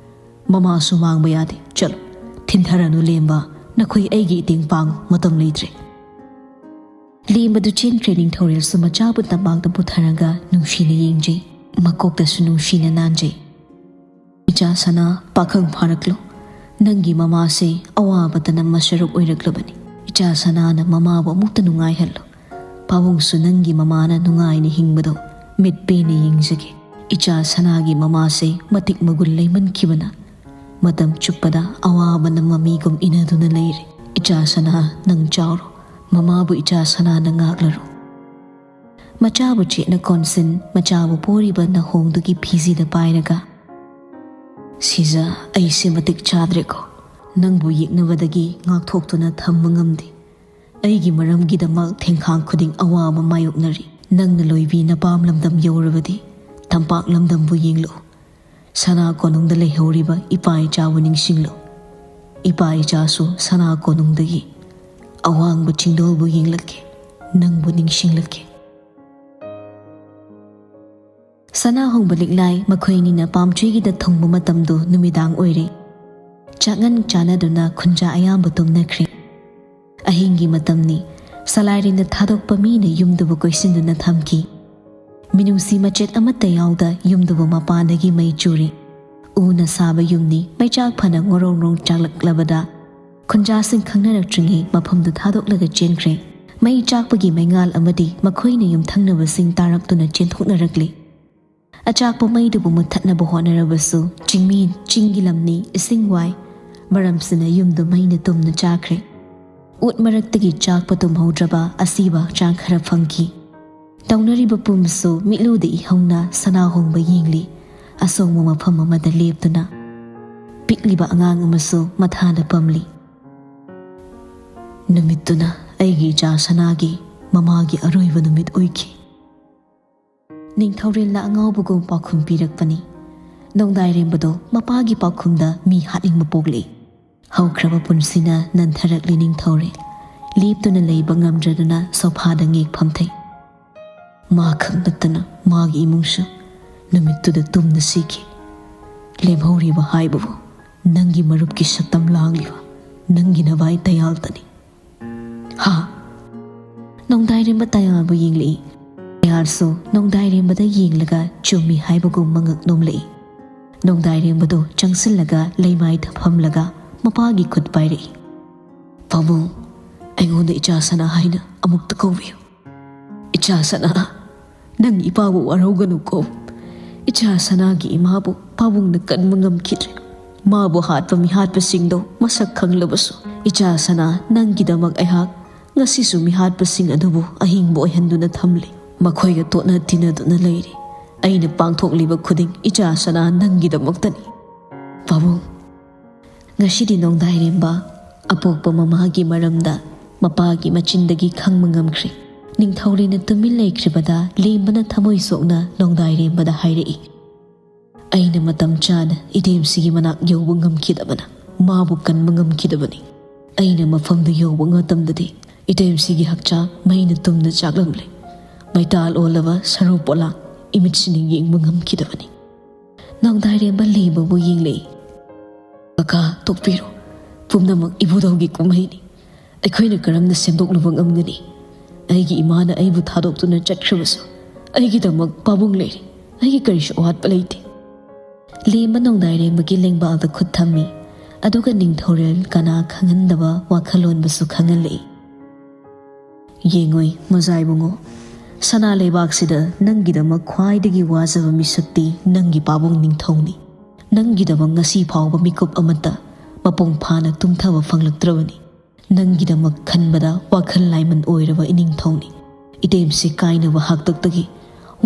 ꯃꯃꯥꯁꯨ ꯃꯥꯡꯕ ꯌꯥꯗꯦ꯫ ꯆꯠꯂꯨ, ꯊꯤꯟꯊꯔꯅꯨ ꯂꯦꯝꯕ꯫ ꯅꯈꯣꯏ ꯑꯩꯒꯤ ꯏꯇꯦꯡ ꯄꯥꯡꯉꯨ, ꯃꯇꯝ ꯂꯩꯇ꯭ꯔꯦ꯫" ꯂꯦꯝꯕꯗꯨ ꯆꯦꯟꯈ꯭ꯔꯦ꯫ ꯅꯤꯡꯊꯧꯔꯦꯜꯁꯨ ꯃꯆꯥꯕꯨ ꯇꯝꯄꯥꯛꯇ ꯄꯨꯊꯔꯒ ꯅꯨꯡꯁꯤꯅ ꯌꯦꯡꯖꯩ꯫ ꯃꯀꯣꯛꯇꯁꯨ ꯅꯨꯡꯁꯤꯅ ꯅꯥꯟꯖꯩ꯫ "ꯏꯆꯥ ꯁꯅꯥ, ꯄꯥꯈꯪ ꯐꯥꯔꯛꯂꯣ꯫ ꯅꯪꯒꯤ ꯃꯃꯥꯁꯦ ꯑꯋꯥꯕꯗꯅ ꯃꯁꯔꯨꯛ ꯑꯣꯏꯔꯛꯂꯕꯅꯤ꯫ ꯏꯆꯥ ꯁꯅꯥꯅ ꯃꯃꯥꯕꯨ ꯑꯃꯨꯛꯇ ꯅꯨꯡꯉꯥꯏꯍꯜꯂꯨ꯫ ꯄꯥꯕꯨꯡꯁꯨ ꯅꯪꯒꯤ ꯃꯃꯥꯅ ꯅꯨꯡꯉꯥꯏꯅ ꯍꯤꯡꯕꯗꯣ ꯃꯤꯠ ꯄꯦꯟꯅ ꯌꯦꯡꯖꯒꯦ꯫" ꯏꯆꯥ ꯁꯅꯥꯒꯤ ꯃꯃꯥꯁꯦ ꯃꯇꯤꯛ ꯃꯒꯨꯟ ꯂꯩꯃꯟꯈꯤꯕꯅ ꯃꯇꯝ ꯆꯨꯞꯄꯗ ꯑꯋꯥꯕꯅ ꯃꯃꯤꯒꯨꯝ ꯏꯅꯗꯨꯅ ꯂꯩꯔꯦ꯫ "ꯏꯆꯥ ꯁꯅꯥ, ꯅꯪ ꯆꯥꯎꯔꯣ꯫ ꯃꯃꯥꯕꯨ ꯏꯆꯥ ꯁꯅꯥꯅ ꯉꯥꯛꯂꯔꯣ꯫" ꯃꯆꯥꯕꯨ ꯆꯦꯠꯅ ꯀꯣꯟꯁꯤꯟ, ꯃꯆꯥꯕꯨ ꯄꯣꯔꯤꯕ ꯅꯍꯣꯡꯗꯨꯒꯤ ꯐꯤꯖꯤꯗ ꯄꯥꯏꯔꯒ, "ꯁꯤꯖ, ꯑꯩꯁꯦ ꯃꯇꯤꯛ ꯆꯥꯗ꯭ꯔꯦꯀꯣ꯫ ꯅꯪꯕꯨ ꯌꯦꯛꯅꯕꯗꯒꯤ ꯉꯥꯛꯊꯣꯛꯇꯨꯅ ꯊꯝꯕ ꯉꯝꯗꯦ꯫ ꯑꯩꯒꯤ ꯃꯔꯝꯒꯤꯗꯃꯛ ꯊꯦꯡꯈꯥꯡ ꯈꯨꯗꯤꯡ ꯑꯋꯥꯕ ꯃꯥꯌꯣꯛꯅꯔꯤ꯫ ꯅꯪꯅ ꯂꯣꯏꯕꯤ ꯅꯄꯥꯝ ꯂꯝꯗꯝ ꯌꯧꯔꯕꯗꯤ ꯇꯝꯄꯥꯛ ꯂꯝꯗꯝꯕꯨ ꯌꯦꯡꯂꯛꯎ꯫ ꯁꯅꯥ ꯀꯣꯅꯨꯡꯗ ꯂꯩꯍꯧꯔꯤꯕ ꯏꯄꯥ ꯏꯆꯥꯕꯨ ꯅꯤꯡꯁꯤꯡꯂꯨ꯫ ꯏꯄꯥ ꯏꯆꯥꯁꯨ ꯁꯅꯥ ꯀꯣꯅꯨꯡꯗꯒꯤ ꯑꯋꯥꯡꯕ ꯆꯤꯡꯗꯣꯜꯕꯨ ꯌꯦꯡꯂꯛꯀꯦ, ꯅꯪꯕꯨ ꯅꯤꯡꯁꯤꯡꯂꯛꯀꯦ꯫" ꯁꯅꯥ ꯍꯣꯡꯕ ꯂꯤꯛꯂꯥꯏ ꯃꯈꯣꯏ ꯑꯅꯤꯅ ꯄꯥꯝꯆꯨꯒꯤꯗ ꯊꯨꯡꯕ ꯃꯇꯝꯗꯨ ꯅꯨꯃꯤꯗꯥꯡ ꯑꯣꯏꯔꯦ꯫ ꯆꯥꯛꯉꯟ ꯆꯥꯅꯗꯨꯅ ꯈꯨꯟꯖꯥ ꯑꯌꯥꯝꯕ ꯇꯨꯝꯅꯈ꯭ꯔꯦ꯫ ꯏꯪꯒꯤ ꯃꯇꯝꯅꯤ꯫ ꯁꯂꯥꯏꯔꯦꯟꯅ ꯊꯥꯗꯣꯛꯄ ꯃꯤꯅ ꯌꯨꯝꯗꯨꯕꯨ ꯀꯣꯏꯁꯤꯟꯗꯨꯅ ꯊꯝꯈꯤ꯫ ꯃꯤꯅꯨꯡꯁꯤ ꯃꯆꯦꯠ ꯑꯃꯠꯇ ꯌꯥꯎꯗ ꯌꯨꯝꯗꯨꯕꯨ ꯃꯄꯥꯟꯗꯒꯤ ꯃꯩ ꯆꯨꯔꯤ꯫ ꯎꯅ ꯁꯥꯕ ꯌꯨꯝꯅꯤ, ꯃꯩꯆꯥꯛ ꯐꯅ ꯉꯣꯔꯣꯡ ꯉꯣꯔꯣꯡ ꯆꯥꯛꯂꯛꯂꯕꯗ ꯈꯨꯟꯖꯥꯁꯤꯡ ꯈꯪꯅꯔꯛꯇ꯭ꯔꯤꯉꯩ ꯃꯐꯝꯗꯨ ꯊꯥꯗꯣꯛꯂꯒ ꯆꯦꯟꯈ꯭ꯔꯦ꯫ ꯃꯩ ꯆꯥꯛꯄꯒꯤ ꯃꯩꯉꯥꯜ ꯑꯃꯗꯤ ꯃꯈꯣꯏꯅ ꯌꯨꯝꯊꯪꯅꯕꯁꯤꯡ ꯇꯥꯔꯛꯇꯨꯅ ꯆꯦꯟꯊꯣꯛꯅꯔꯛꯂꯤ꯫ ꯑꯆꯥꯛꯄ ꯃꯩꯗꯨꯕꯨ ꯃꯨꯠꯊꯠꯅꯕ ꯍꯣꯠꯅꯔꯕꯁꯨ ꯆꯤꯡꯃꯤ ꯆꯤꯡꯒꯤ ꯂꯝꯅꯤ, ꯏꯁꯤꯡ ꯋꯥꯏ, ꯃꯔꯝꯁꯤꯅ ꯌꯨꯝꯗꯨ ꯃꯩꯅ ꯇꯨꯝꯅ ꯆꯥꯈ꯭ꯔꯦ꯫ ꯎꯠ ꯃꯔꯛꯇꯒꯤ ꯆꯥꯛꯄ ꯇꯨꯝꯍꯧꯗ꯭ꯔꯕ ꯑꯁꯤꯕ ꯍꯛꯆꯥꯡ ꯈꯔ ꯐꯪꯈꯤ꯫ ꯇꯧꯅꯔꯤꯕ ꯄꯨꯝꯁꯨ ꯃꯤꯠꯂꯨꯗ ꯏꯍꯧꯅ ꯁꯅꯥ ꯍꯣꯡꯕ ꯌꯦꯡꯂꯤ꯫ ꯑꯁꯣꯡꯕ ꯃꯐꯝ ꯑꯃꯗ ꯂꯦꯞꯇꯨꯅ ꯄꯤꯛꯂꯤꯕ ꯑꯉꯥꯡ ꯑꯃꯁꯨ ꯃꯊꯥꯗ ꯄꯝꯂꯤ꯫ ꯅꯨꯃꯤꯠꯇꯨꯅ ꯑꯩꯒꯤ ꯏꯆꯥ ꯁꯅꯥꯒꯤ ꯃꯃꯥꯒꯤ ꯑꯔꯣꯏꯕ ꯅꯨꯃꯤꯠ ꯑꯣꯏꯈꯤ꯫ ꯅꯤꯡꯊꯧꯔꯦꯜꯅ ꯑꯉꯥꯎꯕꯒꯨꯝ ꯄꯥꯎꯈꯨꯝ ꯄꯤꯔꯛꯄꯅꯤ꯫ ꯅꯣꯡꯗꯥꯏꯔꯦꯝꯕꯗꯣ ꯃꯄꯥꯒꯤ ꯄꯥꯎꯈꯨꯝꯗ ꯃꯤ ꯍꯥꯠꯅꯤꯡꯕ ꯄꯣꯛꯂꯤ꯫ ꯍꯧꯈ꯭ꯔꯕ ꯄꯨꯟꯁꯤꯅ ꯅꯟꯊꯔꯛꯂꯤ ꯅꯤꯡꯊꯧꯔꯦꯜ꯫ ꯂꯦꯞꯇꯨꯅ ꯂꯩꯕ ꯉꯝꯗ꯭ꯔꯗꯨꯅ ꯁꯣꯐꯥꯗ ꯉꯦꯛ ꯐꯝꯊꯩ꯫ ꯃꯥ ꯈꯛ ꯅꯠꯇꯅ ꯃꯥꯒꯤ ꯏꯃꯨꯡꯁꯨ ꯅꯨꯃꯤꯠꯇꯨꯗ ꯇꯨꯝꯅ ꯁꯤꯈꯤ꯫ ꯂꯦꯝꯍꯧꯔꯤꯕ ꯍꯥꯏꯕꯕꯨ ꯅꯪꯒꯤ ꯃꯔꯨꯞꯀꯤ ꯁꯛꯇꯝ ꯂꯥꯡꯂꯤꯕ ꯅꯪꯒꯤ ꯅꯚꯥꯏ ꯇꯌꯥꯜꯇꯅꯤ꯫ ꯍꯥ? ꯅꯣꯡꯗꯥꯏꯔꯦꯝꯕ ꯇꯌꯥꯜꯕꯨ ꯌꯦꯡꯂꯛꯏ꯫ ꯇꯌꯥꯜꯁꯨ ꯅꯣꯡꯗꯥꯏꯔꯦꯝꯕꯗ ꯌꯦꯡꯂꯒ ꯆꯨꯝꯃꯤ ꯍꯥꯏꯕꯒꯨꯝ ꯃꯉꯛ ꯅꯣꯝꯂꯛꯏ꯫ ꯅꯣꯡꯗꯥꯏꯔꯦꯝꯕꯗꯨ ꯆꯪꯁꯤꯜꯂꯒ ꯂꯩꯃꯥꯏꯗ ꯐꯝꯂꯒ ꯃꯄꯥꯒꯤ ꯈꯨꯠ ꯄꯥꯏꯔꯛꯏ꯫ "ꯄꯥꯕꯨꯡ, ꯑꯩꯉꯣꯟꯗ ꯏꯆꯥ ꯁꯅꯥ ꯍꯥꯏꯅ ꯑꯃꯨꯛꯇ ꯀꯧꯕꯤꯌꯨ꯫ ꯏꯆꯥ ꯁꯅꯥ, ꯅꯪ ꯏꯄꯥꯕꯨ ꯋꯥꯔꯧꯒꯅꯨꯀꯣ꯫ ꯏꯆꯥ ꯁꯅꯥꯒꯤ ꯏꯃꯥꯕꯨ ꯄꯥꯕꯨꯡꯅ ꯀꯟꯕ ꯉꯝꯈꯤꯗ꯭ꯔꯦ꯫ ꯃꯥꯕꯨ ꯍꯥꯠꯄ ꯃꯤꯍꯥꯠꯄꯁꯤꯡꯗꯣ ꯃꯁꯛ ꯈꯪꯂꯕꯁꯨ, ꯏꯆꯥ ꯁꯅꯥ, ꯅꯪꯒꯤꯗꯃꯛ ꯑꯩꯍꯥꯛ ꯉꯁꯤꯁꯨ ꯃꯤꯍꯥꯠꯄꯁꯤꯡ ꯑꯗꯨꯕꯨ ꯑꯍꯤꯡꯕ ꯑꯣꯏꯍꯟꯗꯨꯅ ꯊꯝꯂꯤ꯫ ꯃꯈꯣꯏꯒ ꯇꯣꯠꯅ ꯇꯤꯟꯅꯗꯨꯅ ꯂꯩꯔꯤ꯫ ꯑꯩꯅ ꯄꯥꯡꯊꯣꯛꯂꯤꯕ ꯈꯨꯗꯤꯡ ꯏꯆꯥ ꯁꯅꯥ ꯅꯪꯒꯤꯗꯃꯛꯇꯅꯤ꯫ ꯄꯥꯕꯨꯡ, ꯉꯁꯤꯗꯤ ꯅꯣꯡꯗꯥꯏꯔꯦꯝꯕ ꯑꯄꯣꯛꯄ ꯃꯃꯥꯒꯤ ꯃꯔꯝꯗ ꯃꯄꯥꯒꯤ ꯃꯆꯤꯟꯗꯒꯤ ꯈꯪꯕ ꯉꯝꯈ꯭ꯔꯦ꯫ ꯅꯤꯡꯊꯧꯔꯦꯜꯅ ꯇꯨꯃꯤꯟ ꯂꯩꯈ꯭ꯔꯤꯕꯗ ꯂꯦꯝꯕꯅ ꯊꯃꯣꯏ ꯁꯣꯛꯅ ꯅꯣꯡꯗꯥꯏꯔꯦꯝꯕꯗ ꯍꯥꯏꯔꯛꯏ, "ꯑꯩꯅ ꯃꯇꯝ ꯆꯥꯅ ꯏꯇꯦꯝꯁꯤꯒꯤ ꯃꯅꯥꯛ ꯌꯧꯕ ꯉꯝꯈꯤꯗꯕꯅ ꯃꯥꯕꯨ ꯀꯟꯕ ꯉꯝꯈꯤꯗꯕꯅꯤ꯫ ꯑꯩꯅ ꯃꯐꯝꯗꯨ ꯌꯧꯕ ꯃꯇꯝꯗꯗꯤ ꯏꯇꯦꯝꯁꯤꯒꯤ ꯍꯛꯆꯥꯡ ꯃꯩꯅ ꯇꯨꯝꯅ ꯆꯥꯛꯂꯝꯂꯦ꯫ ꯃꯩꯇꯥꯜ ꯑꯣꯜꯂꯕ ꯁꯔꯨ ꯄꯣꯂꯥꯡ ꯏꯃꯤꯠꯁꯤꯅ ꯌꯦꯡꯕ ꯉꯝꯈꯤꯗꯕꯅꯤ꯫" ꯅꯣꯡꯗꯥꯏꯔꯦꯝꯕ ꯂꯦꯝꯕꯕꯨ ꯌꯦꯡꯂꯛꯏ꯫ "ꯀꯀꯥ, ꯇꯣꯛꯄꯤꯔꯣ꯫ ꯄꯨꯝꯅꯃꯛ ꯏꯕꯨꯙꯧꯒꯤ ꯀꯨꯝꯍꯩꯅꯤ꯫ ꯑꯩꯈꯣꯏꯅ ꯀꯔꯝꯅ ꯁꯦꯝꯗꯣꯛꯂꯨꯕ ꯉꯝꯒꯅꯤ? ꯑꯩꯒꯤ ꯏꯃꯥꯅ ꯑꯩꯕꯨ ꯊꯥꯗꯣꯛꯇꯨꯅ ꯆꯠꯈ꯭ꯔꯕꯁꯨ ꯑꯩꯒꯤꯗꯃꯛ ꯄꯥꯕꯨꯡ ꯂꯩꯔꯤ꯫ ꯑꯩꯒꯤ ꯀꯔꯤꯁꯨ ꯑꯋꯥꯠꯄ ꯂꯩꯇꯦ꯫ ꯂꯦꯝꯕ ꯅꯣꯡꯗꯥꯏꯔꯦꯝꯕꯒꯤ ꯂꯦꯡꯕꯥꯜꯗ ꯈꯨꯠ ꯊꯝꯃꯤ, ꯑꯗꯨꯒ ꯅꯤꯡꯊꯧꯔꯦꯜ ꯀꯅꯥ ꯈꯪꯍꯟꯗꯕ ꯋꯥꯈꯜꯂꯣꯟꯕꯁꯨ ꯈꯪꯍꯜꯂꯛꯏ꯫ ꯌꯦꯡꯉꯨꯏ ꯃꯖꯥ ꯏꯕꯨꯡꯉꯣ, ꯁꯅꯥ ꯂꯩꯕꯥꯛꯁꯤꯗ ꯅꯪꯒꯤꯗꯃꯛ ꯈ꯭ꯋꯥꯏꯗꯒꯤ ꯋꯥꯖꯕ ꯃꯤꯁꯛꯇꯤ ꯅꯪꯒꯤ ꯄꯥꯕꯨꯡ ꯅꯤꯡꯊꯧꯅꯤ꯫ ꯅꯪꯒꯤꯗꯃꯛ ꯉꯁꯤ ꯐꯥꯎꯕ ꯃꯤꯀꯨꯞ ꯑꯃꯠꯇ ꯃꯄꯨꯡ ꯐꯥꯅ ꯇꯨꯝꯊꯕ ꯐꯪꯂꯛꯇ꯭ꯔꯕꯅꯤ꯫ ꯅꯪꯒꯤꯗꯃꯛ ꯈꯟꯕꯗ ꯋꯥꯈꯜ ꯂꯥꯏꯃꯟ ꯑꯣꯏꯔꯕ ꯏꯅꯤꯡꯊꯧꯅꯤ꯫ ꯏꯇꯦꯝꯁꯤ ꯀꯥꯏꯅꯕ ꯍꯥꯛꯇꯛꯇꯒꯤ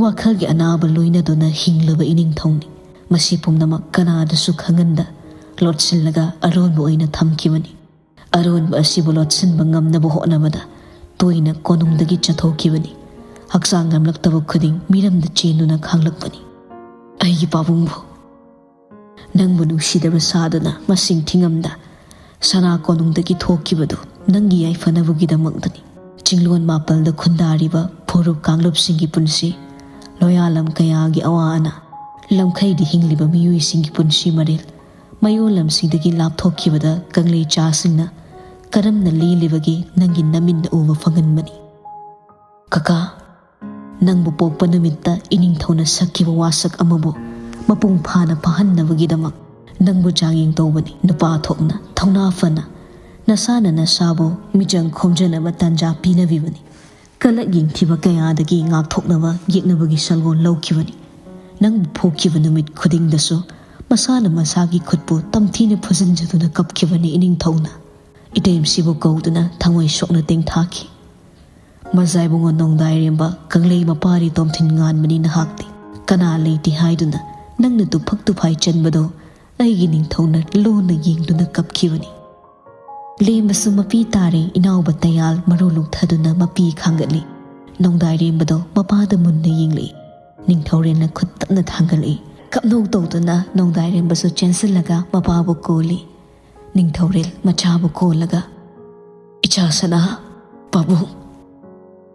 ꯋꯥꯈꯜꯒꯤ ꯑꯅꯥꯕ ꯂꯣꯏꯅꯗꯨꯅ ꯍꯤꯡꯂꯕ ꯏꯅꯤꯡꯊꯧꯅꯤ꯫ ꯃꯁꯤ ꯄꯨꯝꯅꯃꯛ ꯀꯅꯥꯗꯁꯨ ꯈꯪꯍꯟꯗ ꯂꯣꯠꯁꯤꯜꯂꯒ ꯑꯔꯣꯟꯕ ꯑꯣꯏꯅ ꯊꯝꯈꯤꯕꯅꯤ꯫ ꯑꯔꯣꯟꯕ ꯑꯁꯤꯕꯨ ꯂꯣꯠꯁꯤꯟꯕ ꯉꯝꯅꯕ ꯍꯣꯠꯅꯕꯗ ꯇꯣꯏꯅ ꯀꯣꯅꯨꯡꯗꯒꯤ ꯆꯠꯊꯣꯛꯈꯤꯕꯅꯤ꯫ ꯍꯛꯆꯥꯡ ꯉꯝꯂꯛꯇꯕ ꯈꯨꯗꯤꯡ ꯃꯤꯔꯝꯗ ꯆꯦꯟꯗꯨꯅ ꯈꯥꯡꯂꯛꯄꯅꯤ꯫ ꯑꯩꯒꯤ ꯄꯥꯕꯨꯡꯕꯨ, ꯅꯪꯕꯨ ꯅꯨꯡꯁꯤꯗꯕ ꯁꯥꯗꯨꯅ ꯃꯁꯤꯡ ꯊꯤꯉꯝꯗ ꯁꯅꯥ ꯀꯣꯅꯨꯡꯗꯒꯤ ꯊꯣꯛꯈꯤꯕꯗꯨ ꯅꯪꯒꯤ ꯌꯥꯏꯐꯅꯕꯒꯤꯗꯃꯛꯇꯅꯤ꯫ ꯆꯤꯡꯂꯣꯟ ꯃꯥꯄꯜꯗ ꯈꯨꯟꯗꯥꯔꯤꯕ ꯐꯨꯔꯨꯞ ꯀꯥꯡꯂꯨꯞꯁꯤꯡꯒꯤ ꯄꯨꯟꯁꯤ, ꯂꯣꯌꯥꯂꯝ ꯀꯌꯥꯒꯤ ꯑꯋꯥ ꯑꯅꯥ, ꯂꯝꯈꯩꯗ ꯍꯤꯡꯂꯤꯕ ꯃꯤꯑꯣꯏꯁꯤꯡꯒꯤ ꯄꯨꯟꯁꯤ ꯃꯔꯦꯜ, ꯃꯌꯣꯜ ꯂꯝꯁꯤꯡꯗꯒꯤ ꯂꯥꯞꯊꯣꯛꯈꯤꯕꯗ ꯀꯪꯂꯩ ꯆꯥꯁꯤꯡꯅ ꯀꯔꯝꯅ ꯂꯦꯜꯂꯤꯕꯒꯦ ꯅꯪꯒꯤ ꯅꯃꯤꯠꯅ ꯎꯕ ꯐꯪꯍꯟꯕꯅꯤ꯫ ꯀꯀꯥ, ꯅꯪꯕꯨ ꯄꯣꯛꯄ ꯅꯨꯃꯤꯠꯇ ꯏꯅꯤꯡꯊꯧꯅ ꯁꯛꯈꯤꯕ ꯋꯥꯁꯛ ꯑꯃꯕꯨ ꯃꯄꯨꯡ ꯐꯥꯅ ꯐꯥꯍꯟꯅꯕꯒꯤꯗꯃꯛ ꯅꯪꯕꯨ ꯆꯥꯡꯌꯦꯡ ꯇꯧꯕꯅꯤ꯫ ꯅꯨꯄꯥ ꯊꯣꯛꯅ, ꯊꯧꯅꯥ ꯐꯅ, ꯅꯁꯥꯅ ꯅꯁꯥꯕꯨ ꯃꯤꯆꯪ ꯈꯣꯝꯖꯅꯕ ꯇꯥꯟꯖꯥ ꯄꯤꯅꯕꯤꯕꯅꯤ꯫ ꯀꯂꯛ ꯌꯦꯡꯊꯤꯕ ꯀꯌꯥꯗꯒꯤ ꯉꯥꯛꯊꯣꯛꯅꯕ ꯌꯦꯛꯅꯕꯒꯤ ꯁꯒꯣꯜ ꯂꯧꯈꯤꯕꯅꯤ꯫ ꯅꯪꯕꯨ ꯐꯨꯈꯤꯕ ꯅꯨꯃꯤꯠ ꯈꯨꯗꯤꯡꯗꯁꯨ ꯃꯁꯥꯅ ꯃꯁꯥꯒꯤ ꯈꯨꯠꯄꯨ ꯇꯝꯊꯤꯅ ꯐꯨꯖꯤꯟꯖꯗꯨꯅ ꯀꯞꯈꯤꯕꯅꯤ ꯏꯅꯤꯡꯊꯧꯅ꯫ ꯏꯇꯩꯃꯁꯤꯕꯨ ꯀꯧꯗꯨꯅ ꯊꯃꯣꯏ ꯁꯣꯛꯅ ꯇꯦꯡꯊꯥꯈꯤ꯫ ꯃꯖꯥ ꯏꯕꯨꯡꯉꯣ ꯅꯣꯡꯗꯥꯏꯔꯦꯝꯕ ꯀꯪꯂꯩ ꯃꯄꯥꯔꯤ ꯇꯣꯝꯊꯤꯟ ꯉꯥꯟꯕꯅꯤ ꯅꯍꯥꯛꯇꯤ꯫ ꯀꯅꯥ ꯂꯩꯇꯦ ꯍꯥꯏꯗꯨꯅ ꯅꯪꯅ ꯇꯨꯐꯛ ꯇꯨꯐꯥꯏ ꯆꯟꯕꯗꯣ ꯑꯩꯒꯤ ꯅꯤꯡꯊꯧꯅ ꯂꯣꯟꯅ ꯌꯦꯡꯗꯨꯅ ꯀꯞꯈꯤꯕꯅꯤ꯫ ꯂꯦꯝꯕꯁꯨ ꯃꯄꯤ ꯇꯥꯔꯦ ꯏꯅꯥꯎꯕ ꯇꯌꯥꯜ ꯃꯔꯨ ꯂꯨꯛꯊꯗꯨꯅ ꯃꯄꯤ ꯈꯥꯡꯒꯠꯂꯤ꯫ ꯅꯣꯡꯗꯥꯏꯔꯦꯝꯕꯗꯣ ꯃꯄꯥꯗ ꯃꯨꯟꯅ ꯌꯦꯡꯂꯛꯏ꯫ ꯅꯤꯡꯊꯧꯔꯦꯜꯅ ꯈꯨꯠ ꯇꯞꯅ ꯊꯥꯡꯒꯠꯂꯛꯏ꯫ ꯀꯞꯅꯧ ꯇꯧꯗꯨꯅ ꯅꯣꯡꯗꯥꯏꯔꯦꯝꯕꯁꯨ ꯆꯦꯟꯁꯤꯜꯂꯒ ꯃꯄꯥꯕꯨ ꯀꯣꯜꯂꯤ꯫ ꯅꯤꯡꯊꯧꯔꯦꯜ ꯃꯆꯥꯕꯨ ꯀꯣꯜꯂꯒ, "ꯏꯆꯥ ꯁꯅꯥ, ꯄꯥꯕꯨꯡ,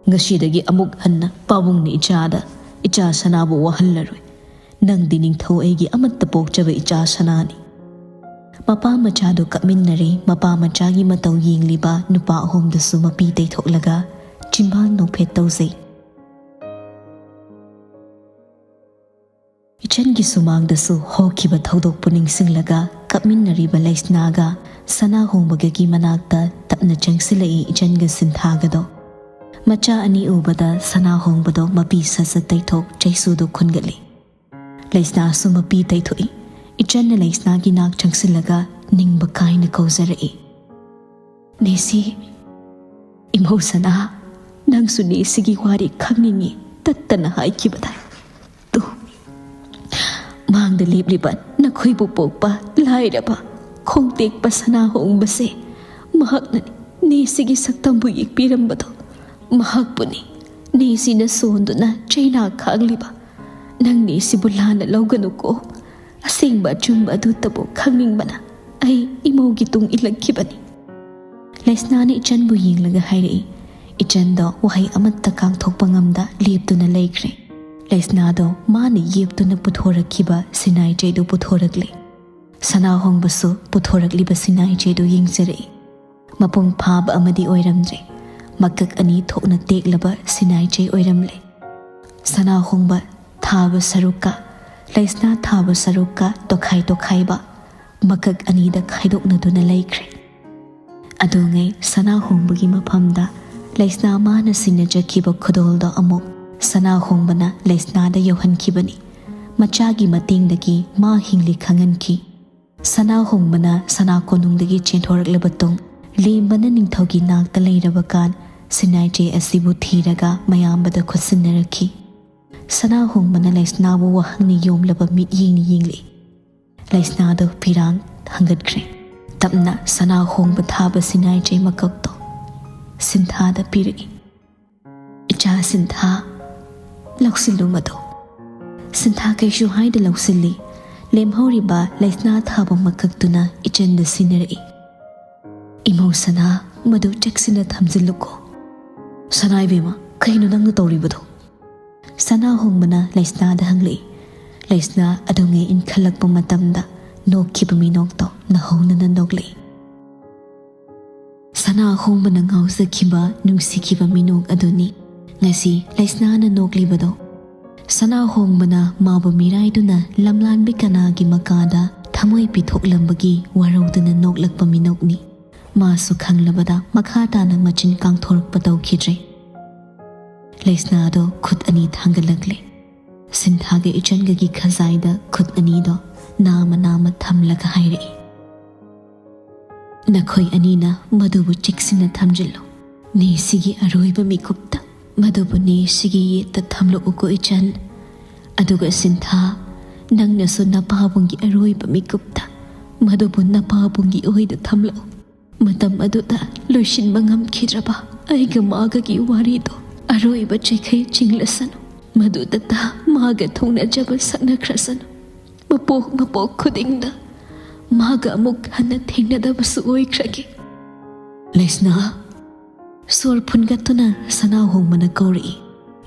ꯉꯁꯤꯗꯒꯤ ꯑꯃꯨꯛ ꯍꯟꯅ ꯄꯥꯕꯨꯡꯅ ꯏꯆꯥꯗ, ꯏꯆꯥ ꯁꯅꯥꯕꯨ ꯋꯥꯍꯜꯂꯔꯣꯏ꯫ ꯅꯪꯗꯤ ꯅꯤꯡꯊꯧ ꯑꯩꯒꯤ ꯑꯃꯠꯇ ꯄꯣꯛꯆꯕ ꯏꯆꯥ ꯁꯅꯥꯅꯤ꯫ ꯃꯄꯥ ꯃꯆꯥꯗꯨ ꯀꯞꯃꯤꯟꯅꯔꯦ꯫ ꯃꯄꯥ ꯃꯆꯥꯒꯤ ꯃꯇꯧ ꯌꯦꯡꯂꯤꯕ ꯅꯨꯄꯥ ꯑꯍꯨꯝꯗꯨꯁꯨ ꯃꯄꯤ ꯇꯩꯊꯣꯛꯂꯒ ꯆꯤꯝꯕꯥꯜ ꯅꯣꯛꯐꯦꯠ ꯇꯧꯖꯩ꯫ ꯏꯆꯟꯒꯤ ꯁꯨꯃꯥꯡꯗꯁꯨ ꯍꯧꯈꯤꯕ ꯊꯧꯗꯣꯛꯄꯨ ꯅꯤꯡꯁꯤꯡꯂꯒ ꯀꯞꯃꯤꯟꯅꯔꯤꯕ ꯂꯩꯁꯅꯥꯒ ꯁꯅꯥꯍꯣꯡꯕꯒꯒꯤ ꯃꯅꯥꯛꯇ ꯇꯞꯅ ꯆꯪꯁꯤꯜꯂꯛꯏ ꯏꯆꯟꯒ ꯁꯤꯟꯊꯥꯒꯗꯣ꯫ ꯃꯆꯥ ꯑꯅꯤ ꯎꯕꯗ ꯁꯅꯥꯍꯣꯡꯕꯗꯣ ꯃꯄꯤ ꯁꯠ ꯁꯠ ꯇꯩꯊꯣꯛ ꯆꯩꯁꯨꯗꯨ ꯈꯨꯟꯒꯠꯂꯤ꯫ ꯂꯩꯁꯅꯥꯁꯨ ꯃꯄꯤ ꯇꯩꯊꯣꯛꯏ꯫ ꯏꯆꯟꯅ ꯂꯩꯁꯅꯥꯒꯤ ꯅꯥꯛ ꯆꯪꯁꯤꯜꯂꯒ ꯅꯤꯡꯕ ꯀꯥꯏꯅ ꯀꯧꯖꯔꯛꯏ꯫ "ꯅꯦꯁꯤ, ꯏꯃꯧ ꯁꯅꯥ, ꯅꯪꯁꯨ ꯅꯦꯁꯤꯒꯤ ꯋꯥꯔꯤ ꯈꯪꯅꯤꯡꯉꯤ ꯇꯠꯇꯅ ꯍꯥꯏꯈꯤꯕꯗꯥꯏ? ꯇꯨ, ꯃꯥꯡꯗ ꯂꯦꯞꯂꯤꯕ ꯅꯈꯣꯏꯕꯨ ꯄꯣꯛꯄ ꯂꯥꯏꯔꯕ ꯈꯣꯡꯇꯦꯛꯄ ꯁꯅꯥꯍꯣꯡꯕꯁꯦ, ꯃꯍꯥꯛꯅꯅꯤ ꯅꯦꯁꯤꯒꯤ ꯁꯛꯇꯝꯕꯨ ꯌꯦꯛꯄꯤꯔꯝꯕꯗꯣ꯫ ꯃꯍꯥꯛꯄꯨꯅꯤ ꯅꯦꯁꯤꯅ ꯁꯣꯟꯗꯨꯅ ꯆꯩꯅꯥ ꯈꯥꯡꯂꯤꯕ꯫ ꯅꯪ ꯅꯦꯁꯤꯕꯨ ꯂꯥꯟꯅ ꯂꯧꯒꯅꯨꯀꯣ꯫ ꯑꯁꯦꯡꯕ ꯑꯆꯨꯝꯕ ꯑꯗꯨꯇꯕꯨ ꯈꯪꯅꯤꯡꯕꯅ ꯑꯩ ꯏꯃꯧꯒꯤ ꯇꯨꯡ ꯏꯜꯂꯛꯈꯤꯕꯅꯤ꯫" ꯂꯩꯁꯅꯥꯅ ꯏꯆꯟꯕꯨ ꯌꯦꯡꯂꯒ ꯍꯥꯏꯔꯛꯏ꯫ ꯏꯆꯟꯗꯣ ꯋꯥꯍꯩ ꯑꯃꯠꯇ ꯀꯥꯡꯊꯣꯛꯄ ꯉꯝꯗ ꯂꯦꯞꯇꯨꯅ ꯂꯩꯈ꯭ꯔꯦ꯫ ꯂꯩꯁꯅꯥꯗꯣ ꯃꯥꯅ ꯌꯦꯞꯇꯨꯅ ꯄꯨꯊꯣꯔꯛꯈꯤꯕ ꯁꯤꯅꯥꯏ ꯆꯩꯗꯨ ꯄꯨꯊꯣꯔꯛꯂꯦ꯫ ꯁꯅꯥꯍꯣꯡꯕꯁꯨ ꯄꯨꯊꯣꯔꯛꯂꯤꯕ ꯁꯤꯅꯥꯏ ꯆꯩꯗꯨ ꯌꯦꯡꯖꯔꯛꯏ꯫ ꯃꯄꯨꯡ ꯐꯥꯕ ꯑꯃꯗꯤ ꯑꯣꯏꯔꯝꯗ꯭ꯔꯦ꯫ ꯃꯀꯛ ꯑꯅꯤ ꯊꯣꯛꯅ ꯇꯦꯛꯂꯕ ꯁꯤꯅꯥꯏ ꯆꯩ ꯑꯣꯏꯔꯝꯂꯦ꯫ ꯁꯅꯥꯍꯣꯡꯕ ꯊꯥꯕ ꯁꯔꯨꯛꯀ ꯂꯩꯁꯅꯥ ꯊꯥꯕ ꯁꯔꯨꯛꯀ ꯇꯣꯈꯥꯏ ꯇꯣꯈꯥꯏꯕ ꯃꯀꯛ ꯑꯅꯤꯗ ꯈꯥꯏꯗꯣꯛꯅꯗꯨꯅ ꯂꯩꯈ꯭ꯔꯦ꯫ ꯑꯗꯨꯉꯩ ꯁꯅꯥꯍꯣꯡꯕꯒꯤ ꯃꯐꯝꯗ ꯂꯩꯁꯅꯥ ꯃꯥꯅ ꯁꯤꯟꯅꯖꯈꯤꯕ ꯈꯨꯗꯣꯜꯗꯣ ꯑꯃꯨꯛ ꯁꯅꯥꯍꯣꯡꯕꯅ ꯂꯩꯁꯅꯥꯗ ꯌꯧꯍꯟꯈꯤꯕꯅꯤ꯫ ꯃꯆꯥꯒꯤ ꯃꯇꯦꯡꯗꯒꯤ ꯃꯥ ꯍꯤꯡꯂꯤ ꯈꯪꯍꯟꯈꯤ꯫ ꯁꯅꯥꯍꯣꯡꯕꯅ ꯁꯅꯥ ꯀꯣꯅꯨꯡꯗꯒꯤ ꯆꯦꯟꯊꯣꯔꯛꯂꯕ ꯇꯨꯡ, ꯂꯦꯝꯕꯅ ꯅꯤꯡꯊꯧꯒꯤ ꯅꯥꯛꯇ ꯂꯩꯔꯕ ꯀꯥꯟ, ꯁꯤꯅꯥꯏꯆꯦ ꯑꯁꯤꯕꯨ ꯊꯤꯔꯒ ꯃꯌꯥꯝꯕꯗ ꯈꯨꯠꯁꯤꯟꯅꯔꯛꯈꯤ꯫ ꯁꯅꯥꯍꯣꯡꯕꯅ ꯂꯩꯁꯅꯥꯕꯨ ꯋꯥꯍꯪꯅ ꯌꯣꯝꯂꯕ ꯃꯤꯠꯌꯦꯡꯅ ꯌꯦꯡꯂꯤ꯫ ꯂꯩꯁꯅꯥꯗꯨ ꯄꯤꯔꯥꯡ ꯍꯪꯒꯠꯈ꯭ꯔꯦ꯫ ꯇꯞꯅ ꯁꯅꯥꯍꯣꯡꯕ ꯊꯥꯕ ꯁꯤꯅꯥꯏꯆꯦ ꯃꯀꯛꯇꯣ ꯁꯤꯟꯊꯥꯗ ꯄꯤꯔꯛꯏ꯫ "ꯏꯆꯥ ꯁꯤꯟꯊꯥ, ꯂꯧꯁꯤꯜꯂꯨ ꯃꯗꯨ꯫" ꯁꯤꯟꯊꯥ ꯀꯩꯁꯨ ꯍꯥꯏꯗ ꯂꯧꯁꯤꯜꯂꯤ꯫ ꯂꯦꯝꯍꯧꯔꯤꯕ ꯂꯩꯁꯅꯥ ꯊꯥꯕ ꯃꯀꯛꯇꯨꯅ ꯏꯆꯟꯗ ꯁꯤꯟꯅꯔꯛꯏ꯫ "ꯏꯃꯧ ꯁꯅꯥ, ꯃꯗꯨ ꯆꯦꯛꯁꯤꯟꯅ ꯊꯝꯖꯤꯜꯂꯨꯀꯣ꯫" "ꯁꯅꯥ ꯏꯕꯦꯝꯃ, ꯀꯩꯅꯣ ꯅꯪꯅ ꯇꯧꯔꯤꯕꯗꯣ?" ꯁꯅꯥꯍꯣꯡꯕꯅ ꯂꯩꯁꯅꯥꯗ ꯍꯪꯂꯛꯏ꯫ ꯂꯩꯁꯅꯥ ꯑꯗꯨꯉꯩ ꯏꯟꯈꯠꯂꯛꯄ ꯃꯇꯝꯗ ꯅꯣꯛꯈꯤꯕ ꯃꯤꯅꯣꯛꯇꯣ ꯅꯧꯍꯧꯅꯅ ꯅꯣꯛꯂꯛꯏ꯫ ꯁꯅꯥ ꯍꯣꯡꯕꯅ ꯉꯥꯎꯖꯈꯤꯕ ꯅꯨꯡꯁꯤꯈꯤꯕ ꯃꯤꯅꯣꯛ ꯑꯗꯨꯅꯤ ꯉꯁꯤ ꯂꯩꯁꯅꯥꯅ ꯅꯣꯛꯂꯤꯕꯗꯣ꯫ ꯁꯅꯥ ꯍꯣꯡꯕꯅ ꯃꯥꯕꯨ ꯃꯤꯔꯥꯏꯗꯨꯅ ꯂꯝꯂꯥꯟꯕꯤ ꯀꯅꯥꯒꯤ ꯃꯀꯥꯗ ꯊꯃꯣꯏ ꯄꯤꯊꯣꯛꯂꯝꯕꯒꯤ ꯋꯥꯔꯧꯗꯨꯅ ꯅꯣꯛꯂꯛꯄ ꯃꯤꯅꯣꯛꯅꯤ꯫ ꯃꯥꯁꯨ ꯈꯪꯂꯕꯗ ꯃꯈꯥ ꯇꯥꯅ ꯃꯆꯤꯟ ꯀꯥꯡꯊꯣꯔꯛꯄ ꯇꯧꯈꯤꯗ꯭ꯔꯦ꯫ ꯂꯩꯁꯅꯥꯗꯣ ꯈꯨꯠ ꯑꯅꯤ ꯊꯥꯡꯒꯠꯂꯛꯂꯦ꯫ ꯁꯤꯟꯊꯥꯒ ꯏꯆꯟꯒꯒꯤ ꯈꯖꯥꯏꯗ ꯈꯨꯠ ꯑꯅꯤꯗꯣ ꯅꯥꯃ ꯅꯥꯃ ꯊꯝꯂꯒ ꯍꯥꯏꯔꯛꯏ, "ꯅꯈꯣꯏ ꯑꯅꯤꯅ ꯃꯗꯨꯕꯨ ꯆꯦꯛꯁꯤꯟꯅ ꯊꯝꯖꯤꯜꯂꯨ꯫ ꯅꯦꯁꯤꯒꯤ ꯑꯔꯣꯏꯕ ꯃꯤꯀꯨꯞꯇ ꯃꯗꯨꯕꯨ ꯅꯦꯁꯤꯒꯤ ꯌꯦꯠꯇ ꯊꯝꯂꯛꯎꯀꯣ ꯏꯆꯟ꯫ ꯑꯗꯨꯒ ꯁꯤꯟꯊꯥ, ꯅꯪꯅꯁꯨ ꯅꯄꯥꯕꯨꯡꯒꯤ ꯑꯔꯣꯏꯕ ꯃꯤꯀꯨꯞꯇ ꯃꯗꯨꯕꯨ ꯅꯄꯥꯕꯨꯡꯒꯤ ꯑꯣꯏꯗ ꯊꯝꯂꯛꯎ꯫ ꯃꯇꯝ ꯑꯗꯨꯗ ꯂꯣꯏꯁꯤꯟꯕ ꯉꯝꯈꯤꯗ꯭ꯔꯕ ꯑꯩꯒ ꯃꯥꯒꯒꯤ ꯋꯥꯔꯤꯗꯣ ꯑꯔꯣꯏꯕ ꯆꯩꯈꯩ ꯆꯤꯡꯂꯁꯅꯨ꯫ ꯃꯗꯨꯗꯇ ꯃꯥꯒ ꯊꯨꯡꯅꯖꯕ ꯁꯛꯅꯈ꯭ꯔꯁꯅꯨ꯫ ꯃꯄꯣꯛ ꯃꯄꯣꯛ ꯈꯨꯗꯤꯡꯗ ꯃꯥꯒ ꯑꯃꯨꯛ ꯍꯟꯅ ꯊꯦꯡꯅꯗꯕꯁꯨ ꯑꯣꯏꯈ꯭ꯔꯒꯦ꯫" ꯂꯩꯁꯅꯥ꯫ ꯁꯣꯔ ꯐꯨꯟꯒꯠꯇꯨꯅ ꯁꯅꯥꯍꯣꯡꯕꯅ ꯀꯧꯔꯛꯏ꯫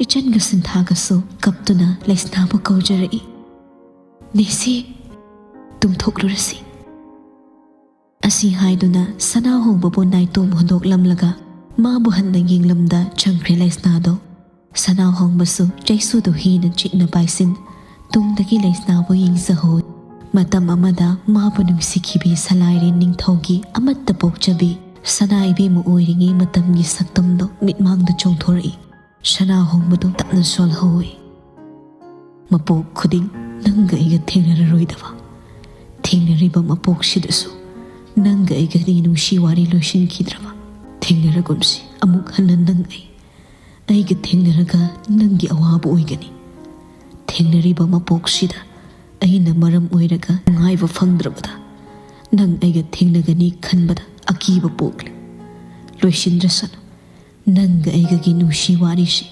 ꯏꯆꯟꯒ ꯁꯤꯟꯊꯥꯒꯁꯨ ꯀꯞꯇꯨꯅ ꯂꯩꯁꯅꯥꯕꯨ ꯀꯧꯖꯔꯛꯏ꯫ "ꯅꯦꯁꯤ, ꯇꯨꯝꯊꯣꯛꯂꯨꯔꯁꯤ꯫" ꯑꯁꯤ ꯍꯥꯏꯗꯨꯅ ꯁꯅꯥꯍꯣꯡꯕꯕꯨ ꯅꯥꯏꯇꯣꯝ ꯍꯨꯟꯗꯣꯛꯂꯝꯂꯒ ꯃꯥꯕꯨ ꯍꯟꯅ ꯌꯦꯡꯂꯝꯗ ꯆꯪꯈ꯭ꯔꯦ ꯂꯩꯁꯅꯥꯗꯣ꯫ ꯁꯅꯥꯍꯣꯡꯕꯁꯨ ꯆꯩꯁꯨꯗꯨ ꯍꯦꯟꯅ ꯆꯤꯛꯅ ꯄꯥꯏꯁꯤꯟ ꯇꯨꯡꯗꯒꯤ ꯂꯩꯁꯅꯥꯕꯨ ꯌꯦꯡꯖꯍꯧꯏ꯫ ꯃꯇꯝ ꯑꯃꯗ ꯃꯥꯕꯨ ꯅꯨꯡꯁꯤꯈꯤꯕꯤ ꯁꯂꯥꯏꯔꯦꯟ ꯅꯤꯡꯊꯧꯒꯤ ꯑꯃꯠꯇ ꯄꯣꯛꯆꯕꯤ ꯁꯅꯥ ꯏꯕꯦꯝꯃ ꯑꯣꯏꯔꯤꯉꯩ ꯃꯇꯝꯒꯤ ꯁꯛꯇꯝꯗꯣ ꯃꯤꯠꯃꯥꯡꯗ ꯆꯣꯡꯊꯣꯔꯛꯏ꯫ ꯁꯅꯥꯍꯣꯡꯕꯗꯨ ꯇꯞꯅ ꯁꯣꯜꯍꯧꯏ꯫ "ꯃꯄꯣꯛ ꯈꯨꯗꯤꯡ ꯅꯪꯒ ꯑꯩꯒ ꯊꯦꯡꯅꯔꯔꯣꯏꯗꯕ, ꯊꯦꯡꯅꯔꯤꯕ ꯃꯄꯣꯛꯁꯤꯗꯁꯨ ꯅꯪꯒ ꯑꯩꯒꯗꯤ ꯅꯨꯡꯁꯤ ꯋꯥꯔꯤ ꯂꯣꯏꯁꯤꯟꯈꯤꯗ꯭ꯔꯕ, ꯊꯦꯡꯅꯔꯒꯨꯝꯁꯤ ꯑꯃꯨꯛ ꯍꯟꯅ ꯅꯪ ꯑꯩ꯫ ꯑꯩꯒ ꯊꯦꯡꯅꯔꯒ ꯅꯪꯒꯤ ꯑꯋꯥꯕ ꯑꯣꯏꯒꯅꯤ꯫ ꯊꯦꯡꯅꯔꯤꯕ ꯃꯄꯣꯛꯁꯤꯗ ꯑꯩꯅ ꯃꯔꯝ ꯑꯣꯏꯔꯒ ꯅꯨꯡꯉꯥꯏꯕ ꯐꯪꯗ꯭ꯔꯕꯗ ꯅꯪ ꯑꯩꯒ ꯊꯦꯡꯅꯒꯅꯤ ꯈꯟꯕꯗ ꯑꯀꯤꯕ ꯄꯣꯛꯂꯦ꯫ ꯂꯣꯏꯁꯤꯟꯗ꯭ꯔꯁꯅꯨ ꯅꯪꯒ ꯑꯩꯒꯒꯤ ꯅꯨꯡꯁꯤ ꯋꯥꯔꯤꯁꯤ꯫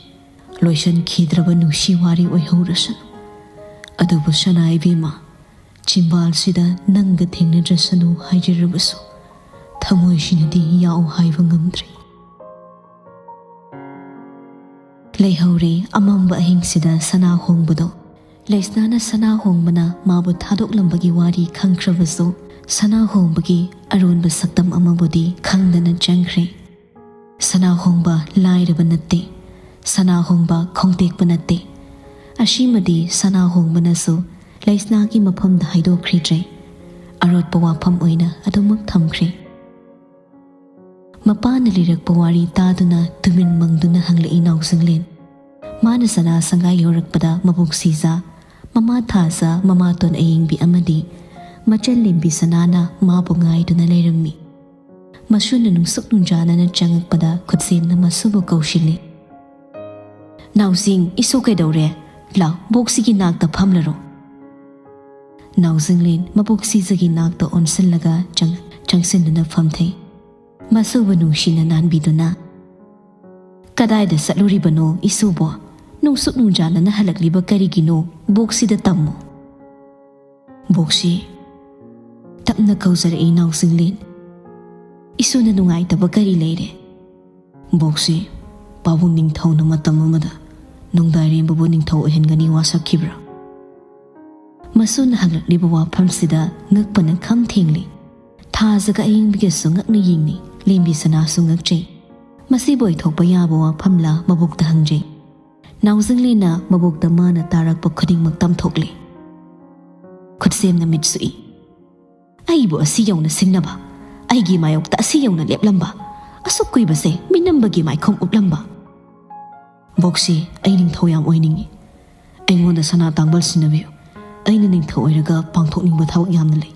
ꯂꯣꯏꯁꯤꯟꯈꯤꯗ꯭ꯔꯕ ꯅꯨꯡꯁꯤ ꯋꯥꯔꯤ ꯑꯣꯏꯍꯧꯔꯁꯅꯨ꯫ ꯑꯗꯨꯕꯨ ꯁꯅꯥ ꯏꯕꯦꯝꯃ, ꯆꯤꯝꯕꯥꯜꯁꯤꯗ ꯅꯪꯒ ꯊꯦꯡꯅꯗ꯭ꯔꯁꯅꯨ ꯍꯥꯏꯖꯔꯕꯁꯨ ꯊꯃꯣꯏꯁꯤꯅꯗꯤ ꯌꯥꯎ ꯍꯥꯏꯕ ꯉꯝꯗ꯭ꯔꯦ꯫" ꯂꯩꯍꯧꯔꯦ ꯑꯃꯝꯕ ꯑꯍꯤꯡꯁꯤꯗ ꯁꯅꯥꯍꯣꯡꯕꯗꯣ꯫ ꯂꯩꯁꯅꯥꯅ ꯁꯅꯥ ꯍꯣꯡꯕꯅ ꯃꯥꯕꯨ ꯊꯥꯗꯣꯛꯂꯝꯕꯒꯤ ꯋꯥꯔꯤ ꯈꯪꯈ꯭ꯔꯕꯁꯨ, ꯁꯅꯥ ꯍꯣꯡꯕꯒꯤ ꯑꯔꯣꯟꯕ ꯁꯛꯇꯝ ꯑꯃꯕꯨꯗꯤ ꯈꯪꯗꯅ ꯆꯪꯈ꯭ꯔꯦ꯫ ꯁꯅꯥ ꯍꯣꯡꯕ ꯂꯥꯏꯔꯕ ꯅꯠꯇꯦ, ꯁꯅꯥ ꯍꯣꯡꯕ ꯈꯣꯡꯇꯦꯛꯄ ꯅꯠꯇꯦ꯫ ꯑꯁꯤꯃꯗꯤ ꯁꯅꯥ ꯍꯣꯡꯕꯅꯁꯨ ꯂꯩꯁꯅꯥꯒꯤ ꯃꯐꯝꯗ ꯍꯥꯏꯗꯣꯛꯈ꯭ꯔꯤꯗ꯭ꯔꯦ꯫ ꯑꯔꯣꯠꯄ ꯋꯥꯐꯝ ꯑꯣꯏꯅ ꯑꯗꯨꯃꯛ ꯊꯝꯈ꯭ꯔꯦ꯫ ꯃꯄꯥꯅ ꯂꯤꯔꯛꯄ ꯋꯥꯔꯤ ꯇꯥꯗꯨꯅ ꯇꯨꯃꯤꯟ ꯃꯪꯗꯨꯅ ꯍꯪꯂꯛꯏ ꯅꯥꯎꯖꯤꯡꯂꯦꯟ꯫ ꯃꯥꯅ ꯁꯅꯥ ꯁꯪꯒꯥꯏ ꯌꯧꯔꯛꯄꯗ ꯃꯕꯨꯛ ꯁꯤꯖ, ꯃꯃꯥ ꯊꯥꯖ, ꯃꯃꯥꯇꯣꯟ ꯑꯌꯦꯡꯕꯤ ꯑꯃꯗꯤ ꯃꯆꯜ ꯂꯦꯝꯕꯤ ꯁꯅꯥꯅ ꯃꯥꯕꯨ ꯉꯥꯏꯗꯨꯅ ꯂꯩꯔꯝꯃꯤ꯫ ꯃꯁꯨꯅ ꯅꯨꯡꯁꯨꯛ ꯅꯨꯡꯖꯥꯅꯅ ꯆꯪꯉꯛꯄꯗ ꯈꯨꯠꯁꯦꯝꯅ ꯃꯁꯨꯕꯨ ꯀꯧꯁꯤꯜꯂꯤ꯫ "ꯅꯥꯎꯖꯤꯡ, ꯏꯁꯨ ꯀꯩꯗꯧꯔꯦ? ꯂꯥꯎ, ꯕꯣꯛꯁꯤꯒꯤ ꯅꯥꯛꯇ ꯐꯝꯂꯔꯣ꯫" ꯅꯥꯎꯖꯤꯡꯂꯦꯟ ꯃꯕꯨꯛ ꯁꯤꯖꯒꯤ ꯅꯥꯛꯇ ꯑꯣꯟꯁꯤꯜꯂꯒ ꯆꯪ-, ꯆꯪꯁꯤꯟꯗꯨꯅ ꯐꯝꯊꯩ꯫ ꯃꯁꯨꯕꯨ ꯅꯨꯡꯁꯤꯅ ꯅꯥꯟꯕꯤꯗꯨꯅ, "ꯀꯗꯥꯏꯗ ꯆꯠꯂꯨꯔꯤꯕꯅꯣ ꯏꯁꯨꯕꯣ? ꯅꯨꯡꯁꯨꯛ ꯅꯨꯡꯖꯥꯅꯅ ꯍꯜꯂꯛꯂꯤꯕ ꯀꯔꯤꯒꯤꯅꯣ? ꯕꯣꯛꯁꯤꯗ ꯇꯝꯃꯨ꯫" "ꯕꯣꯛꯁꯤ꯫" ꯇꯞꯅ ꯀꯧꯖꯔꯛꯏ ꯅꯥꯎꯖꯤꯡꯂꯦꯟ꯫ "ꯏꯁꯨꯅ ꯅꯨꯡꯉꯥꯏꯇꯕ ꯀꯔꯤ ꯂꯩꯔꯦ?" "ꯕꯣꯛꯁꯤ, ꯄꯥꯕꯨꯡ ꯅꯤꯡꯊꯧꯅ ꯃꯇꯝ ꯑꯃꯗ ꯅꯣꯡꯗꯥꯏꯔꯦꯝꯕꯕꯨ ꯅꯤꯡꯊꯧ ꯑꯣꯏꯍꯟꯒꯅꯤ ꯋꯥꯁꯛꯈꯤꯕ꯭ꯔꯥ?" ꯃꯁꯨꯅ ꯍꯪꯂꯛꯂꯤꯕ ꯋꯥꯐꯝꯁꯤꯗ ꯉꯛꯄꯅ ꯈꯝ ꯊꯦꯡꯂꯤ꯫ ꯊꯥꯖꯒ ꯑꯌꯦꯡꯕꯤꯒꯁꯨ ꯉꯛꯅ ꯌꯦꯡꯅꯩ꯫ ꯂꯦꯝꯕꯤ ꯁꯅꯥꯁꯨ ꯉꯛꯆꯩ꯫ ꯃꯁꯤꯕꯨ ꯑꯣꯏꯊꯣꯛꯄ ꯌꯥꯕ ꯋꯥꯐꯝꯂ ꯃꯕꯣꯛꯇ ꯍꯪꯖꯩ꯫ ꯅꯥꯎꯖꯤꯡꯂꯦꯟꯅ ꯃꯕꯣꯛꯇ ꯃꯥꯅ ꯇꯥꯔꯛꯄ ꯈꯨꯗꯤꯡꯃꯛ ꯇꯝꯊꯣꯛꯂꯦ꯫ ꯈꯨꯠꯁꯦꯝꯅ ꯃꯤꯠ ꯁꯨꯛꯏ꯫ "ꯑꯩꯕꯨ ꯑꯁꯤ ꯌꯧꯅ ꯁꯤꯡꯅꯕ, ꯑꯩꯒꯤ ꯃꯥꯌꯣꯛꯇ ꯑꯁꯤ ꯌꯧꯅ ꯂꯦꯞꯂꯝꯕ, ꯑꯁꯨꯛ ꯀꯨꯏꯕꯁꯦ ꯃꯤꯅꯝꯕꯒꯤ ꯃꯥꯏꯈꯨꯝ ꯎꯞꯂꯝꯕ꯫ ꯕꯣꯛꯁꯤ, ꯑꯩ ꯅꯤꯡꯊꯧ ꯌꯥꯝ ꯑꯣꯏꯅꯤꯡꯏ꯫ ꯑꯩꯉꯣꯟꯗ ꯁꯅꯥ ꯇꯥꯡꯕꯜ ꯁꯤꯟꯅꯕꯤꯌꯨ꯫ ꯑꯩꯅ ꯅꯤꯡꯊꯧ ꯑꯣꯏꯔꯒ ꯄꯥꯡꯊꯣꯛꯅꯤꯡꯕ ꯊꯕꯛ ꯌꯥꯝꯅ ꯂꯩ꯫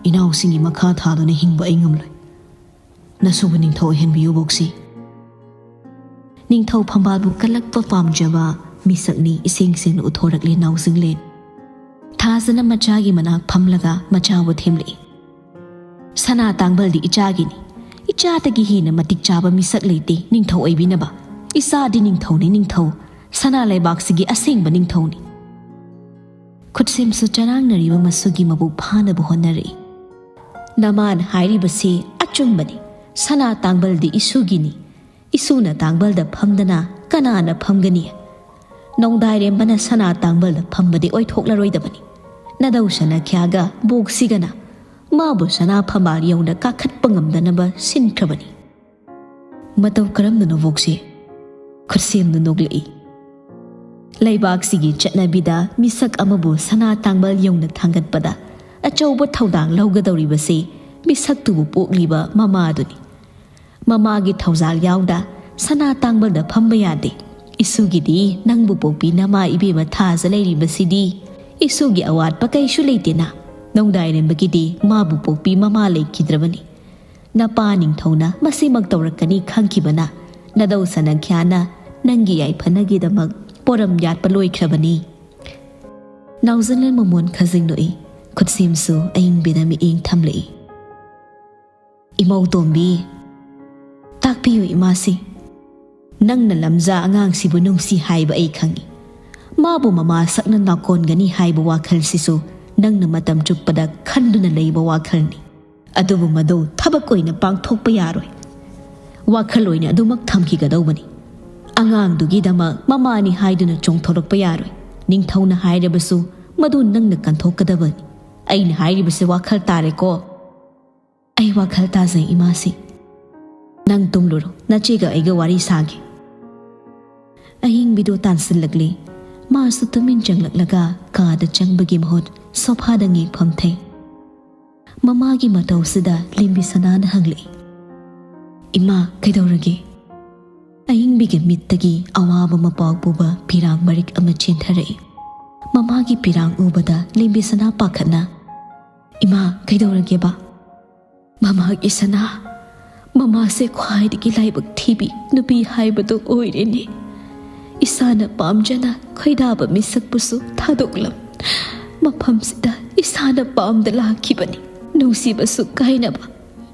ꯏꯅꯥꯎꯁꯤꯡꯒꯤ ꯃꯈꯥ ꯊꯥꯗꯨꯅ ꯍꯤꯡꯕ ꯑꯩ ꯉꯝꯂꯣꯏ꯫ ꯅꯁꯨꯕꯨ ꯅꯤꯡꯊꯧ ꯑꯣꯏꯍꯟꯕꯤꯌꯨ, ꯕꯣꯛꯁꯤ꯫" ꯅꯤꯡꯊꯧ ꯐꯝꯕꯥꯜꯕꯨ ꯀꯜꯂꯛꯄ ꯄꯥꯝꯖꯕ ꯃꯤꯁꯛꯅꯤ ꯏꯁꯦꯡ ꯁꯦꯡꯅ ꯎꯠꯊꯣꯔꯛꯂꯦ ꯅꯥꯎꯖꯤꯡꯂꯦꯟ꯫ ꯊꯥꯖꯅ ꯃꯆꯥꯒꯤ ꯃꯅꯥꯛ ꯐꯝꯂꯒ ꯃꯆꯥꯕꯨ ꯊꯦꯝꯂꯛꯏ꯫ "ꯁꯅꯥ ꯇꯥꯡꯕꯜꯗꯤ ꯏꯆꯥꯒꯤꯅꯤ꯫ ꯏꯆꯥꯗꯒꯤ ꯍꯦꯟꯅ ꯃꯇꯤꯛ ꯆꯥꯕ ꯃꯤꯁꯛ ꯂꯩꯇꯦ ꯅꯤꯡꯊꯧ ꯑꯣꯏꯕꯤꯅꯕ꯫ ꯏꯆꯥꯗꯤ ꯅꯤꯡꯊꯧꯅꯤ, ꯅꯤꯡꯊꯧ꯫ ꯁꯅꯥ ꯂꯩꯕꯥꯛꯁꯤꯒꯤ ꯑꯁꯦꯡꯕ ꯅꯤꯡꯊꯧꯅꯤ꯫" ꯈꯨꯠꯁꯦꯝꯁꯨ ꯆꯔꯥꯡꯅꯔꯤꯕ ꯃꯁꯨꯒꯤ ꯃꯕꯨꯛ ꯐꯥꯅꯕ ꯍꯣꯠꯅꯔꯛꯏ꯫ "ꯅꯃꯥꯅ ꯍꯥꯏꯔꯤꯕꯁꯤ ꯑꯆꯨꯝꯕꯅꯤ꯫ ꯁꯅꯥ ꯇꯥꯡꯕꯜꯗꯤ ꯏꯁꯨꯒꯤꯅꯤ꯫ ꯏꯁꯨꯅ ꯇꯥꯡꯕꯜꯗ ꯐꯝꯗꯅ ꯀꯅꯥꯅ ꯐꯝꯒꯅꯤ? ꯅꯣꯡꯗꯥꯏꯔꯦꯝꯕꯅ ꯁꯅꯥ ꯇꯥꯡꯕꯜꯗ ꯐꯝꯕꯗꯤ ꯑꯣꯏꯊꯣꯛꯂꯔꯣꯏꯗꯕꯅꯤ꯫ ꯅꯗꯧ ꯁꯅꯥꯈ꯭ꯌꯥꯒ ꯕꯣꯛꯁꯤꯒꯅ ꯃꯥꯕꯨ ꯁꯅꯥ ꯐꯝꯕꯥꯜ ꯌꯧꯅ ꯀꯥꯈꯠꯄ ꯉꯝꯗꯅꯕ ꯁꯤꯟꯈ꯭ꯔꯕꯅꯤ꯫ "ꯃꯇꯧ ꯀꯔꯝꯅꯅꯣ ꯕꯣꯛꯁꯤ?" ꯈꯨꯠꯁꯦꯝꯗꯨ ꯅꯣꯛꯂꯛꯏ꯫ ꯂꯩꯕꯥꯛꯁꯤꯒꯤ ꯆꯠꯅꯕꯤꯗ ꯃꯤꯁꯛ ꯑꯃꯕꯨ ꯁꯅꯥ ꯇꯥꯡꯕꯜ ꯌꯧꯅ ꯊꯥꯡꯒꯠꯄꯗ ꯑꯆꯧꯕ ꯊꯧꯗꯥꯡ ꯂꯧꯒꯗꯧꯔꯤꯕꯁꯤ ꯃꯤꯁꯛꯇꯨꯕꯨ ꯄꯣꯛꯂꯤꯕ ꯃꯃꯥꯗꯨꯅꯤ꯫ ꯃꯃꯥꯒꯤ ꯊꯧꯖꯥꯜ ꯌꯥꯎꯗ ꯁꯅꯥ ꯇꯥꯡꯕꯜꯗ ꯐꯝꯕ ꯌꯥꯗꯦ꯫ ꯏꯁꯨꯒꯤꯗꯤ ꯅꯪꯕꯨ ꯄꯣꯛꯄꯤ ꯅꯃꯥ ꯏꯕꯦꯝꯃ ꯊꯥꯖ ꯂꯩꯔꯤꯕꯁꯤꯗꯤ ꯏꯁꯨꯒꯤ ꯑꯋꯥꯠꯄ ꯀꯩꯁꯨ ꯂꯩꯇꯦꯅ꯫ ꯅꯣꯡꯗꯥꯏꯔꯦꯝꯕꯒꯤꯗꯤ ꯃꯥꯕꯨ ꯄꯣꯛꯄꯤ ꯃꯃꯥ ꯂꯩꯈꯤꯗ꯭ꯔꯕꯅꯤ꯫ ꯅꯄꯥ ꯅꯤꯡꯊꯧꯅ ꯃꯁꯤꯃꯛ ꯇꯧꯔꯛꯀꯅꯤ ꯈꯪꯈꯤꯕꯅ ꯅꯗꯧ ꯁꯅꯥꯈ꯭ꯌꯥꯅ ꯅꯪꯒꯤ ꯌꯥꯏꯐꯅꯒꯤꯗꯃꯛ ꯄꯣꯔꯝ ꯌꯥꯠꯄ ꯂꯣꯏꯈ꯭ꯔꯕꯅꯤ꯫ ꯅꯥꯎꯖꯜꯂꯦ ꯃꯃꯣꯟ ꯈꯖꯤꯡ ꯅꯣꯛꯏ꯫ ꯈꯨꯠꯁꯦꯝꯁꯨ ꯑꯏꯪꯕꯤꯗ ꯃꯤꯠꯌꯦꯡ ꯊꯝꯂꯛꯏ꯫ "ꯏꯃꯧ ꯇꯣꯝꯕꯤ, ꯇꯥꯛꯄꯤꯌꯨ ꯏꯃꯥꯁꯤ꯫ ꯅꯪꯅ ꯂꯝꯖꯥ ꯑꯉꯥꯡꯁꯤꯕꯨ ꯅꯨꯡꯁꯤ ꯍꯥꯏꯕ ꯑꯩ ꯈꯪꯏ꯫ ꯃꯥꯕꯨ ꯃꯃꯥ ꯁꯛꯅ ꯅꯥꯀꯣꯟꯒꯅꯤ ꯍꯥꯏꯕ ꯋꯥꯈꯜꯁꯤꯁꯨ ꯅꯪꯅ ꯃꯇꯝ ꯆꯨꯞꯄꯗ ꯈꯟꯗꯨꯅ ꯂꯩꯕ ꯋꯥꯈꯜꯅꯤ꯫ ꯑꯗꯨꯕꯨ ꯃꯗꯨ ꯊꯕꯛ ꯑꯣꯏꯅ ꯄꯥꯡꯊꯣꯛꯄ ꯌꯥꯔꯣꯏ꯫ ꯋꯥꯈꯜ ꯑꯣꯏꯅ ꯑꯗꯨꯃꯛ ꯊꯝꯈꯤꯒꯗꯧꯕꯅꯤ꯫ ꯑꯉꯥꯡꯗꯨꯒꯤꯗꯃꯛ ꯃꯃꯥꯅꯤ ꯍꯥꯏꯗꯨꯅ ꯆꯣꯡꯊꯣꯔꯛꯄ ꯌꯥꯔꯣꯏ꯫ ꯅꯤꯡꯊꯧꯅ ꯍꯥꯏꯔꯕꯁꯨ ꯃꯗꯨ ꯅꯪꯅ ꯀꯟꯊꯣꯛꯀꯗꯕꯅꯤ꯫ ꯑꯩꯅ ꯍꯥꯏꯔꯤꯕꯁꯦ ꯋꯥꯈꯜ ꯇꯥꯔꯦꯀꯣ?" "ꯑꯩ ꯋꯥꯈꯜ ꯇꯥꯖꯩ ꯏꯃꯥꯁꯤ꯫ ꯅꯪ ꯇꯨꯝꯂꯨꯔꯣ, ꯅꯆꯦꯒ ꯑꯩꯒ ꯋꯥꯔꯤ ꯁꯥꯒꯦ꯫" ꯑꯍꯤꯡꯕꯤꯗꯨ ꯇꯥꯟꯁꯤꯜꯂꯛꯂꯤ꯫ ꯃꯥꯁꯨ ꯇꯨꯃꯤꯟ ꯆꯪꯂꯛꯂꯒ ꯀꯥꯗ ꯆꯪꯕꯒꯤ ꯃꯍꯨꯠ ꯁꯣꯐꯥꯗ ꯉꯦꯛꯐꯝ ꯊꯩ꯫ ꯃꯃꯥꯒꯤ ꯃꯇꯧꯁꯤꯗ ꯂꯤꯝꯕꯤ ꯁꯅꯥꯅ ꯍꯪꯂꯛꯏ, "ꯏꯃꯥ, ꯀꯩꯗꯧꯔꯒꯦ?" ꯑꯍꯤꯡꯕꯤꯒꯤ ꯃꯤꯠꯇꯒꯤ ꯑꯋꯥꯕ ꯃꯄꯥꯎ ꯄꯨꯕ ꯄꯤꯔꯥꯡ ꯃꯔꯤꯛ ꯑꯃ ꯆꯦꯟꯊꯔꯛꯏ꯫ ꯃꯃꯥꯒꯤ ꯄꯤꯔꯥꯡ ꯎꯕꯗ ꯂꯤꯝꯕꯤ ꯁꯅꯥ ꯄꯥꯈꯠꯅ, "ꯏꯃꯥ, ꯀꯩꯗꯧꯔꯒꯦꯕ?" "ꯃꯃꯥꯒꯤ ꯁꯅꯥ, ꯃꯃꯥꯁꯦ ꯈ꯭ꯋꯥꯏꯗꯒꯤ ꯂꯥꯏꯕꯛ ꯊꯤꯕꯤ ꯅꯨꯄꯤ ꯍꯥꯏꯕꯗꯨ ꯑꯣꯏꯔꯦꯅꯦ꯫ ꯏꯁꯥꯅ ꯄꯥꯝꯖꯅ ꯈꯣꯏꯗꯥꯕ ꯃꯤꯁꯛꯄꯨꯁꯨ ꯊꯥꯗꯣꯛꯂꯝ ꯃꯐꯝꯁꯤꯗ ꯏꯁꯥꯅ ꯄꯥꯝꯗ ꯂꯥꯛꯈꯤꯕꯅꯤ꯫ ꯅꯨꯡꯁꯤꯕꯁꯨ ꯀꯥꯏꯅꯕ,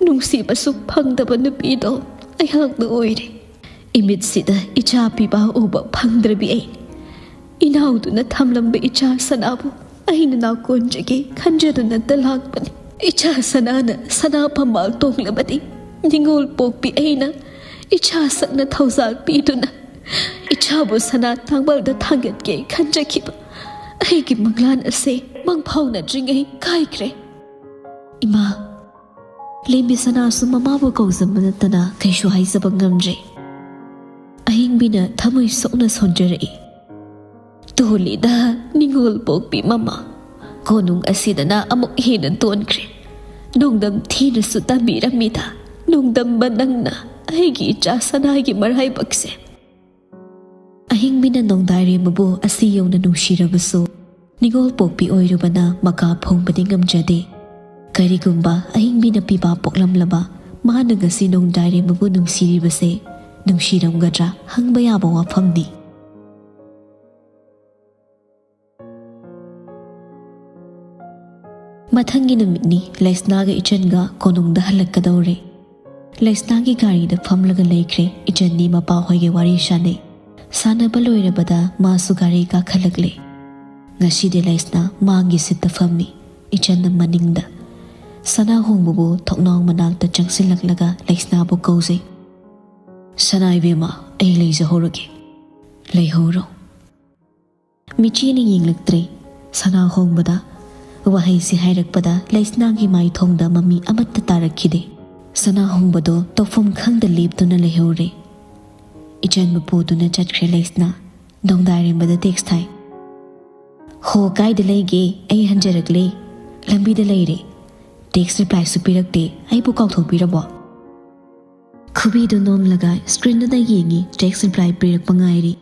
ꯅꯨꯡꯁꯤꯕꯁꯨ ꯐꯪꯗꯕ ꯅꯨꯄꯤꯗꯣ ꯑꯩꯍꯥꯛꯅ ꯑꯣꯏꯔꯦ꯫ ꯏꯃꯤꯠꯁꯤꯗ ꯏꯆꯥ ꯄꯤꯕ ꯎꯕ ꯐꯪꯗ꯭ꯔꯕꯤ ꯑꯩꯅꯤ꯫ ꯏꯅꯥꯎꯗꯨꯅ ꯊꯝꯂꯝꯕ ꯏꯆꯥ ꯁꯅꯥꯕꯨ ꯑꯩꯅ ꯅꯥꯀꯣꯟꯖꯒꯦ ꯈꯟꯖꯗꯨꯅꯇ ꯂꯥꯛꯄꯅꯤ꯫ ꯏꯆꯥ ꯁꯅꯥꯅ ꯁꯅꯥ ꯐꯝꯕꯥꯜ ꯇꯣꯡꯂꯕꯗꯤ ꯅꯤꯉꯣꯜ ꯄꯣꯛꯄꯤ ꯑꯩꯅ ꯏꯆꯥ ꯁꯛꯅ ꯊꯧꯖꯥꯜ ꯄꯤꯗꯨꯅ ꯏꯆꯥ ꯏꯁꯥꯕꯨ ꯁꯅꯥ ꯇꯥꯡꯕꯜꯗ ꯊꯥꯡꯒꯠꯀꯦ ꯈꯟꯖꯈꯤꯕ ꯑꯩꯒꯤ ꯃꯪꯂꯥꯟ ꯑꯁꯤ ꯃꯪ ꯐꯥꯎꯅꯗ꯭ꯔꯤꯉꯩ ꯀꯥꯏꯈ꯭ꯔꯦ꯫ ꯏꯃꯥ, ꯂꯦꯝꯕꯤ ꯁꯅꯥꯁꯨ ꯃꯃꯥꯕꯨ ꯀꯧꯖꯕ ꯅꯠꯇꯅ ꯀꯩꯁꯨ ꯍꯥꯏꯖꯕ ꯉꯝꯗ꯭ꯔꯦ꯫ ꯑꯍꯤꯡꯕꯤꯅ ꯊꯃꯣꯏ ꯁꯣꯛꯅ ꯁꯣꯟꯖꯔꯛꯏ꯫ "ꯇꯣꯜꯂꯤꯗ ꯅꯤꯡꯉꯣꯜ ꯄꯣꯛꯄꯤ ꯃꯃꯥ, ꯀꯣꯅꯨꯡ ꯑꯁꯤꯗꯅ ꯑꯃꯨꯛ ꯍꯦꯟꯅ ꯇꯣꯟꯈ꯭ꯔꯦ꯫ ꯅꯣꯡꯗꯝ ꯊꯤꯅꯁꯨ ꯇꯝꯕꯤꯔꯝꯃꯤꯗ, ꯅꯣꯡꯗꯝꯕ ꯅꯪꯅ ꯑꯩꯒꯤ ꯏꯆꯥ ꯁꯅꯥꯒꯤ ꯃꯔꯥꯏꯕꯛꯁꯦ"꯫ ꯑꯍꯤꯡꯕꯤꯅ ꯅꯣꯡꯗꯥꯏꯔꯦꯝꯕꯕꯨ ꯑꯁꯤ ꯌꯧꯅ ꯅꯨꯡꯁꯤꯔꯕꯁꯨ, ꯅꯤꯡꯉꯣꯜ ꯄꯣꯛꯄꯤ ꯑꯣꯏꯔꯨꯕꯅ ꯃꯀꯥ ꯐꯣꯡꯕꯗꯤ ꯉꯝꯖꯗꯦ꯫ ꯀꯔꯤꯒꯨꯝꯕ ꯑꯍꯤꯡꯕꯤꯅ ꯄꯤꯕꯥ ꯄꯣꯛꯂꯝꯂꯕ, ꯃꯥꯅ ꯉꯁꯤ ꯅꯣꯡꯗꯥꯏꯔꯦꯝꯕꯕꯨ ꯅꯨꯡꯁꯤꯔꯤꯕꯁꯦ ꯅꯨꯡꯁꯤꯔꯝꯒꯗ꯭ꯔꯥ ꯍꯪꯕ ꯌꯥꯕ ꯋꯥꯐꯝꯅꯤ꯫ ꯃꯊꯪꯒꯤ ꯅꯨꯃꯤꯠꯅꯤ, ꯂꯩꯁꯅꯥꯒ ꯏꯆꯟꯒ ꯀꯣꯅꯨꯡꯗ ꯍꯜꯂꯛꯀꯗꯧꯔꯦ꯫ ꯂꯩꯁꯅꯥꯒꯤ ꯒꯥꯔꯤꯗ ꯐꯝꯂꯒ ꯂꯩꯈ꯭ꯔꯦ꯫ ꯏꯆꯟꯗꯤ ꯃꯄꯥ ꯍꯣꯏꯒ ꯋꯥꯔꯤ ꯁꯥꯟꯅꯩ꯫ ꯁꯥꯟꯅꯕ ꯂꯣꯏꯔꯕꯗ ꯃꯥꯁꯨ ꯒꯥꯔꯤ ꯀꯥꯈꯠꯂꯛꯂꯦ꯫ ꯉꯁꯤꯗꯤ ꯂꯩꯁꯅꯥ ꯃꯥꯡꯒꯤ ꯁꯤꯠꯇ ꯐꯝꯃꯤ, ꯏꯆꯟꯅ ꯃꯅꯤꯡꯗ꯫ ꯁꯅꯥ ꯍꯣꯡꯕꯕꯨ ꯊꯣꯡꯅꯥꯎ ꯃꯅꯥꯛꯇ ꯆꯪꯁꯤꯜꯂꯛꯂꯒ ꯂꯩꯁꯅꯥꯕꯨ ꯀꯧꯖꯩ꯫ "ꯁꯅꯥ ꯏꯕꯦꯝꯃ, ꯑꯩ ꯂꯩꯖꯍꯧꯔꯒꯦ꯫ ꯂꯩꯍꯧꯔꯣ"꯫ ꯃꯤꯆꯤꯅ ꯌꯦꯡꯂꯛꯇ꯭ꯔꯦ꯫ ꯁꯅꯥ ꯍꯣꯡꯕꯗ ꯋꯥꯍꯩꯁꯤ ꯍꯥꯏꯔꯛꯄꯗ ꯂꯩꯁꯅꯥꯒꯤ ꯃꯥꯏꯊꯣꯡꯗ ꯃꯃꯤ ꯑꯃꯠꯇ ꯇꯥꯔꯛꯈꯤꯗꯦ꯫ ꯁꯅꯥ ꯍꯣꯡꯕꯗꯣ ꯇꯧꯐꯝ ꯈꯪꯗ ꯂꯦꯞꯇꯨꯅ ꯂꯩꯍꯧꯔꯦ꯫ ꯏꯆꯟꯕꯨ ꯄꯨꯗꯨꯅ ꯆꯠꯈ꯭ꯔꯦ ꯂꯩꯁꯅꯥ꯫ ꯅꯣꯡꯗꯥꯏꯔꯦꯝꯕꯗ ꯇꯦꯛꯁ ꯊꯥꯏ꯫ "ꯍꯣ, ꯀꯥꯏꯗ ꯂꯩꯒꯦ? ꯑꯩ ꯍꯟꯖꯔꯛꯂꯦ꯫ ꯂꯝꯕꯤꯗ ꯂꯩꯔꯦ꯫ ꯇꯦꯛꯁ ꯔꯤꯄ꯭ꯂꯥꯏꯁꯨ ꯄꯤꯔꯛꯇꯦ꯫ ꯑꯩꯕꯨ ꯀꯥꯎꯊꯣꯛꯄꯤꯔꯕꯣ?" ꯈꯨꯕꯤꯗꯨ ꯅꯣꯝꯂꯒ ꯁ꯭ꯀ꯭ꯔꯤꯟꯗꯨꯗ ꯌꯦꯡꯉꯤ꯫ ꯇꯦꯛꯁ ꯔꯤꯄ꯭ꯂꯥꯏ ꯄꯤꯔꯛꯄ ꯉꯥꯏꯔꯤ꯫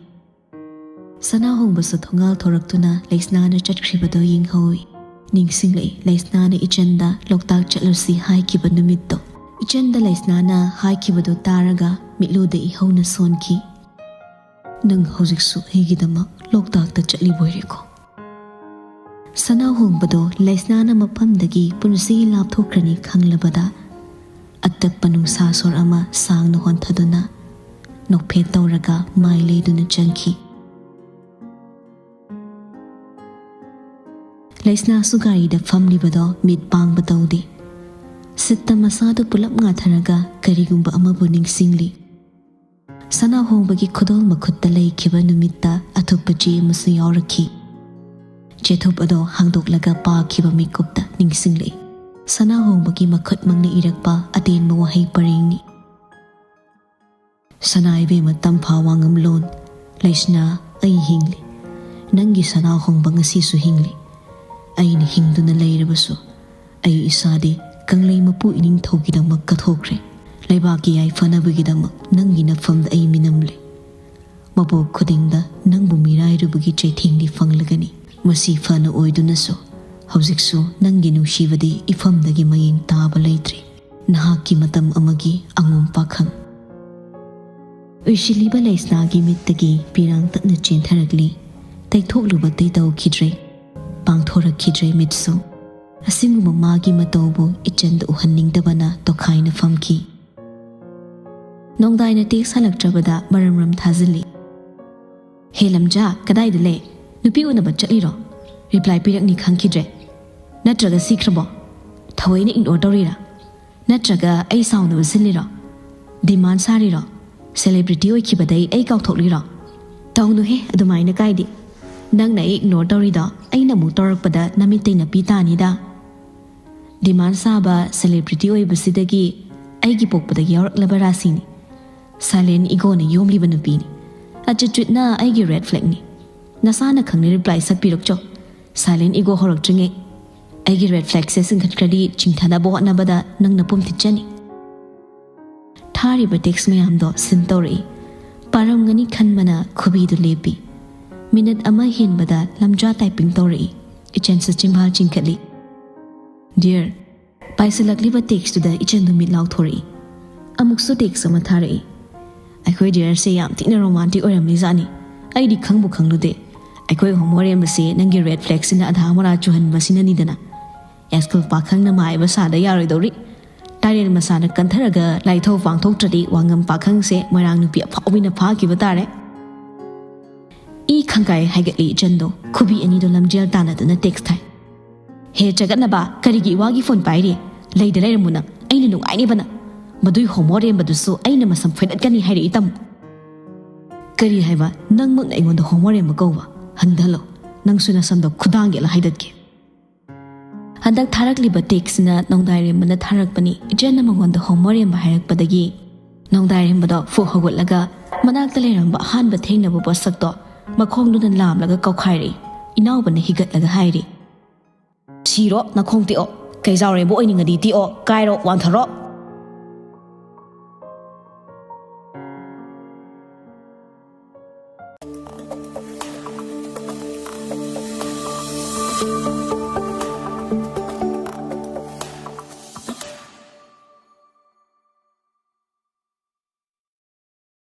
ꯁꯅꯥ ꯍꯣꯡꯕꯁꯨ ꯊꯣꯡꯒꯥꯜ ꯊꯣꯔꯛꯇꯨꯅ ꯂꯩꯁꯅꯥꯅ ꯆꯠꯈ꯭ꯔꯤꯕꯗꯨ ꯌꯦꯡꯍꯧꯏ꯫ ꯅꯤꯡꯁꯤꯡꯂꯛꯏ ꯂꯩꯁꯅꯥꯅ ꯏꯆꯟꯗ ꯂꯣꯛꯇꯥꯛ ꯆꯠꯂꯨꯁꯤ ꯍꯥꯏꯈꯤꯕ ꯅꯨꯃꯤꯠꯇꯣ꯫ ꯏꯆꯟꯗ ꯂꯩꯁꯅꯥꯅ ꯍꯥꯏꯈꯤꯕꯗꯨ ꯇꯥꯔꯒ ꯃꯤꯠꯂꯨꯗ ꯏꯍꯧꯅ ꯁꯣꯟꯈꯤ꯫ "ꯅꯪ ꯍꯧꯖꯤꯛꯁꯨ ꯑꯩꯒꯤꯗꯃꯛ ꯂꯣꯛꯇꯥꯛꯇ ꯆꯠꯂꯤꯕꯣꯏꯔꯦꯀꯣ?" ꯁꯅꯥ ꯍꯣꯡꯕꯗꯣ ꯂꯩꯁꯅꯥꯅ ꯃꯐꯝꯗꯒꯤ ꯄꯨꯟꯁꯤ ꯂꯥꯞꯊꯣꯛꯈ꯭ꯔꯅꯤ ꯈꯪꯂꯕꯗ, ꯑꯇꯞꯄ ꯅꯨꯡꯁꯥ ꯁꯣꯔ ꯑꯃ ꯁꯥꯡꯅ ꯍꯣꯟꯊꯗꯨꯅ ꯅꯣꯛꯐꯦꯠ ꯇꯧꯔꯒ ꯃꯥꯏ ꯂꯩꯗꯨꯅ ꯆꯪꯈꯤ꯫ ꯂꯩꯁꯅꯥꯁꯨ ꯒꯥꯔꯤꯗ ꯐꯝꯂꯤꯕꯗꯣ ꯃꯤꯠ ꯄꯥꯡꯕ ꯇꯧꯗꯦ꯫ ꯁꯤꯠꯇ ꯃꯁꯥꯗꯨ ꯄꯨꯂꯞ ꯉꯥꯊꯔꯒ ꯀꯔꯤꯒꯨꯝꯕ ꯑꯃꯕꯨ ꯅꯤꯡꯁꯤꯡꯂꯤ꯫ ꯁꯅꯥ ꯍꯣꯡꯕꯒꯤ ꯈꯨꯗꯣꯜ ꯃꯈꯨꯠꯇ ꯂꯩ ꯈꯤꯕ ꯅꯨꯃꯤꯠꯇ ꯑꯊꯨꯞꯄ ꯆꯦ ꯑꯃꯁꯨ ꯌꯥꯎꯔꯛꯈꯤ꯫ ꯆꯦꯊꯨꯞ ꯑꯗꯣ ꯍꯥꯡꯗꯣꯛꯂꯒ ꯄꯥꯈꯤꯕ ꯃꯤꯀꯨꯞꯇ ꯅꯤꯡꯁꯤꯡꯂꯛꯏ꯫ ꯁꯅꯥ ꯍꯣꯡꯕꯒꯤ ꯃꯈꯨꯠꯃꯛꯅ ꯏꯔꯛꯄ ꯑꯇꯦꯟꯕ ꯋꯥꯍꯩ ꯄꯔꯦꯡꯅꯤ꯫ ꯁꯅꯥ ꯏꯕꯦꯝꯃ ꯇꯝꯐꯥ ꯋꯥꯉꯝꯂꯣꯟ, ꯂꯩꯁꯅꯥ, ꯑꯩ ꯍꯤꯡꯂꯤ꯫ ꯅꯪꯒꯤ ꯁꯅꯥ ꯍꯣꯡꯕ ꯉꯁꯤꯁꯨ ꯍꯤꯡꯂꯤ꯫ ꯑꯩꯅ ꯍꯤꯡꯗꯨꯅ ꯂꯩꯔꯕꯁꯨ, ꯑꯩ ꯏꯁꯥꯗꯤ ꯀꯪꯂꯩ ꯃꯄꯨ ꯏꯅꯤꯡꯊꯧꯒꯤꯗꯃꯛ ꯀꯠꯊꯣꯛꯈ꯭ꯔꯦ꯫ ꯂꯩꯕꯥꯛꯀꯤ ꯌꯥꯏꯐꯅꯕꯒꯤꯗꯃꯛ ꯅꯪꯒꯤ ꯅꯐꯝꯗ ꯑꯩ ꯃꯤꯅꯝꯂꯦ꯫ ꯃꯄꯣꯛ ꯈꯨꯗꯤꯡꯗ ꯅꯪꯕꯨ ꯃꯤꯔꯥꯏꯔꯨꯕꯒꯤ ꯆꯩꯊꯦꯡꯗꯤ ꯐꯪꯂꯒꯅꯤ꯫ ꯃꯁꯤ ꯐꯅ ꯑꯣꯏꯗꯨꯅꯁꯨ, ꯍꯧꯖꯤꯛꯁꯨ ꯅꯪꯒꯤ ꯅꯨꯡꯁꯤꯕꯗꯤ ꯏꯐꯝꯗꯒꯤ ꯃꯌꯦꯡ ꯇꯥꯕ ꯂꯩꯇ꯭ꯔꯦ꯫ ꯅꯍꯥꯛꯀꯤ ꯃꯇꯝ ꯑꯃꯒꯤ ꯑꯉꯣꯝ ꯄꯥꯈꯪ꯫ ꯎꯏꯁꯤꯜꯂꯤꯕ ꯂꯩꯁꯅꯥꯒꯤ ꯃꯤꯠꯇꯒꯤ ꯄꯤꯔꯥꯡ ꯇꯠꯅ ꯆꯦꯟꯊꯔꯛꯂꯤ꯫ ꯇꯩꯊꯣꯛꯂꯨꯕ ꯇꯩꯇꯧꯈꯤꯗ꯭ꯔꯦ꯫ ꯄꯥꯡꯊꯣꯔꯛꯈꯤꯗ꯭ꯔꯦ ꯃꯤꯠꯁꯨ꯫ ꯑꯁꯤꯒꯨꯝꯕ ꯃꯥꯒꯤ ꯃꯇꯧꯕꯨ ꯏꯆꯟꯗ ꯎꯍꯟꯅꯤꯡꯗꯕꯅ ꯇꯣꯈꯥꯏꯅ ꯐꯝꯈꯤ꯫ ꯅꯣꯡꯗꯥꯏꯅ ꯇꯦꯛꯁ ꯍꯜꯂꯛꯇ꯭ꯔꯕꯗ ꯃꯔꯝ ꯃꯔꯝ ꯊꯥꯖꯤꯜꯂꯤ꯫ "ꯍꯦ ꯂꯝꯖꯥ, ꯀꯗꯥꯏꯗ ꯂꯩ? ꯅꯨꯄꯤ ꯎꯅꯕ ꯆꯠꯂꯤꯔꯣ? ꯔꯤꯄ꯭ꯂꯥꯏ ꯄꯤꯔꯛꯅꯤ ꯈꯪꯈꯤꯗ꯭ꯔꯦ꯫ ꯅꯠꯇ꯭ꯔꯒ ꯁꯤꯈ꯭ꯔꯕꯣ? ꯊꯑꯣꯏꯅ ꯏꯒꯅꯣꯔ ꯇꯧꯔꯤꯔꯥ? ꯅꯠꯇ꯭ꯔꯒ ꯑꯩ ꯁꯥꯎꯅꯕ ꯁꯤꯜꯂꯤꯔꯣ? ꯗꯤꯃꯥꯟ ꯁꯥꯔꯤꯔꯣ? ꯁꯦꯂꯦꯕ꯭ꯔꯤꯇꯤ ꯑꯣꯏꯈꯤꯕꯗꯩ ꯑꯩ ꯀꯥꯎꯊꯣꯛꯂꯤꯔꯣ? ꯇꯧꯅꯨꯍꯦ ꯑꯗꯨꯃꯥꯏꯅ ꯀꯥꯏꯗꯤ꯫ ꯅꯪꯅ ꯑꯩ ꯏꯒꯅꯣꯔ ꯇꯧꯔꯤꯗꯣ ꯑꯩꯅ ꯑꯃꯨꯛ ꯇꯧꯔꯛꯄꯗ ꯅꯃꯤꯠꯇꯩ ꯅꯄꯤ ꯇꯥꯅꯤꯗ꯫ ꯗꯤꯃꯥꯟ ꯁꯥꯕ ꯁꯦꯂꯦꯕ꯭ꯔꯤꯇꯤ ꯑꯣꯏꯕꯁꯤꯗꯒꯤ ꯑꯩꯒꯤ ꯄꯣꯛꯄꯗ ꯌꯥꯎꯔꯛꯂꯕ ꯔꯥꯁꯤꯅꯤ꯫ ꯁꯥꯏꯂꯦꯟ ꯏꯒꯣꯅ ꯌꯣꯝꯂꯤꯕ ꯅꯨꯄꯤꯅꯤ꯫ ꯑꯆꯤꯠꯆꯤꯠꯅ ꯑꯩꯒꯤ ꯔꯦꯗ ꯐ꯭ꯂꯦꯒꯅꯤ꯫ ꯅꯁꯥꯅ ꯈꯪꯅ ꯔꯤꯄ꯭ꯂꯥꯏ ꯁꯠꯄꯤꯔꯛꯆꯣ꯫ ꯁꯥꯏꯂꯦꯟ ꯏꯒꯣ ꯍꯧꯔꯛꯇ꯭ꯔꯤꯉꯩ ꯑꯩꯒꯤ ꯔꯦꯗ ꯐ꯭ꯂꯦꯒꯁꯦ ꯆꯤꯡꯈꯠꯈ꯭ꯔꯗꯤ ꯆꯤꯡꯊꯅꯕ ꯍꯣꯠꯅꯕꯗ ꯅꯪꯅ ꯄꯨꯝ ꯊꯤꯠꯆꯅꯤ꯫ ꯊꯥꯔꯤꯕ ꯇꯦꯛꯁ ꯃꯌꯥꯝꯗꯣ ꯁꯤꯟ ꯇꯧꯔꯛꯏ꯫ ꯄꯥꯔꯝꯒꯅꯤ ꯈꯟꯕꯅ ꯈꯨꯕꯤꯗꯨ ꯂꯦꯞꯄꯤ꯫ ꯃꯤꯅꯠ ꯑꯃ ꯍꯦꯟꯕꯗ ꯂꯝꯖꯥ ꯇꯥꯏꯄꯤꯡ ꯇꯧꯔꯛꯏ꯫ ꯏꯆꯟꯁꯨ ꯆꯤꯝꯕꯥꯜ ꯆꯤꯡꯈꯠꯂꯤ꯫ ꯗꯤꯌꯔ, ꯄꯥꯏꯁꯤꯜꯂꯛꯂꯤꯕ ꯇꯦꯛꯁꯇꯨꯗ ꯏꯆꯟꯗꯨ ꯃꯤꯠ ꯂꯥꯎꯊꯣꯔꯛꯏ꯫ ꯑꯃꯨꯛꯁꯨ ꯇꯦꯛꯁ ꯑꯃ ꯊꯥꯔꯛꯏ꯫ ꯑꯩꯈꯣꯏ ꯗꯤꯌꯔꯁꯦ ꯌꯥꯝ ꯊꯤꯅ ꯔꯣꯃꯥꯟꯇꯤꯛ ꯑꯣꯏꯔꯝꯃꯤꯖꯥꯠꯅꯤ꯫ ꯑꯩꯗꯤ ꯈꯪꯕꯨ ꯈꯪꯂꯨꯗꯦ꯫ ꯑꯩꯈꯣꯏ ꯍꯣꯃꯣ ꯑꯔꯦꯝꯕꯁꯦ ꯅꯪꯒꯤ ꯔꯦꯗ ꯐ꯭ꯂꯦꯒꯁꯤꯅ ꯑꯙꯥ ꯃꯣꯔꯥ ꯆꯨꯍꯟꯕꯁꯤꯅꯅꯤꯗꯅ꯫ ꯌꯥꯏꯁ꯭ꯀꯨꯜ ꯄꯥꯈꯪꯅ ꯃꯥꯏꯕ ꯁꯥꯗ ꯌꯥꯔꯣꯏꯗꯧꯔꯤ꯫ ꯇꯥꯏꯔꯦꯟ ꯃꯁꯥꯅ ꯀꯟꯊꯔꯒ ꯂꯥꯏꯊꯧ ꯄꯥꯡꯊꯣꯛꯇ꯭ꯔꯗꯤ ꯋꯥꯉꯝ ꯄꯥꯈꯪꯁꯦ ꯃꯣꯏꯔꯥꯡ ꯅꯨꯄꯤ ꯑꯐꯥꯎꯕꯤꯅ ꯐꯥꯈꯤꯕ ꯇꯥꯔꯦ꯫ ꯏ ꯈꯪꯀꯥꯏ ꯍꯥꯏꯒꯠꯂꯤ ꯏꯆꯟꯗꯣ ꯈꯨꯕꯤ ꯑꯅꯤꯗꯣ ꯂꯝꯖꯦꯜ ꯇꯥꯟꯅꯗꯨꯅ ꯇꯦꯛꯁ ꯊꯥꯏ꯫ "ꯍꯦ ꯆꯒꯠꯅꯕ, ꯀꯔꯤꯒꯤ ꯏꯋꯥꯒꯤ ꯐꯣꯟ ꯄꯥꯏꯔꯤ? ꯂꯩꯗ ꯂꯩꯔꯝꯃꯨ ꯅꯪ, ꯑꯩꯅ ꯅꯨꯡꯉꯥꯏꯅꯤꯕ ꯅꯪ꯫ ꯃꯗꯨꯏ ꯍꯣꯃꯣ ꯑꯔꯦꯝꯕꯗꯨꯁꯨ ꯑꯩꯅ ꯃꯁꯝ ꯐꯣꯏꯗꯠꯀꯅꯤ ꯍꯥꯏꯔꯛꯏ ꯇꯝꯃꯨ"꯫ "ꯀꯔꯤ ꯍꯥꯏꯕ? ꯅꯪꯃꯛꯅ ꯑꯩꯉꯣꯟꯗ ꯍꯣꯃꯣꯔꯦꯝꯕ ꯀꯧꯕ? ꯍꯟꯊꯍꯜꯂꯣ꯫ ꯅꯪꯁꯨ ꯅꯁꯝꯗꯣ ꯈꯨꯗꯥꯡ ꯌꯦꯠꯂ ꯍꯥꯏꯗꯠꯀꯦ꯫" ꯍꯟꯗꯛ ꯊꯥꯔꯛꯂꯤꯕ ꯇꯦꯛꯁꯁꯤꯅ ꯅꯣꯡꯗꯥꯏꯔꯦꯝꯕꯅ ꯊꯥꯔꯛꯄꯅꯤ꯫ ꯏꯆꯦꯅ ꯃꯉꯣꯟꯗ ꯍꯣꯃꯣꯔꯦꯝꯕ ꯍꯥꯏꯔꯛꯄꯗꯒꯤ ꯅꯣꯡꯗꯥꯏꯔꯦꯝꯕꯗꯣ ꯐꯨꯛ ꯍꯧꯒꯠꯂꯒ ꯃꯅꯥꯛꯇ ꯂꯩꯔꯝꯕ ꯑꯍꯥꯟꯕ ꯊꯦꯡꯅꯕ ꯄꯣꯠꯁꯛꯇꯣ ꯃꯈꯣꯡꯗꯨꯅ ꯂꯥꯝꯂꯒ ꯀꯧꯈꯥꯏꯔꯛꯏ꯫ ꯏꯅꯥꯎꯕꯅ ꯍꯤꯒꯠꯂꯒ ꯍꯥꯏꯔꯤ, "ꯁꯤꯔꯣ, ꯅꯈꯣꯡ ꯇꯦꯛꯑꯣ꯫ ꯀꯩꯖꯥꯎꯔꯦꯝꯕ ꯑꯣꯏꯅꯤꯡꯉꯗꯤ ꯇꯦꯛꯑꯣ, ꯀꯥꯏꯔꯣ, ꯋꯥꯟꯊꯔꯣ꯫"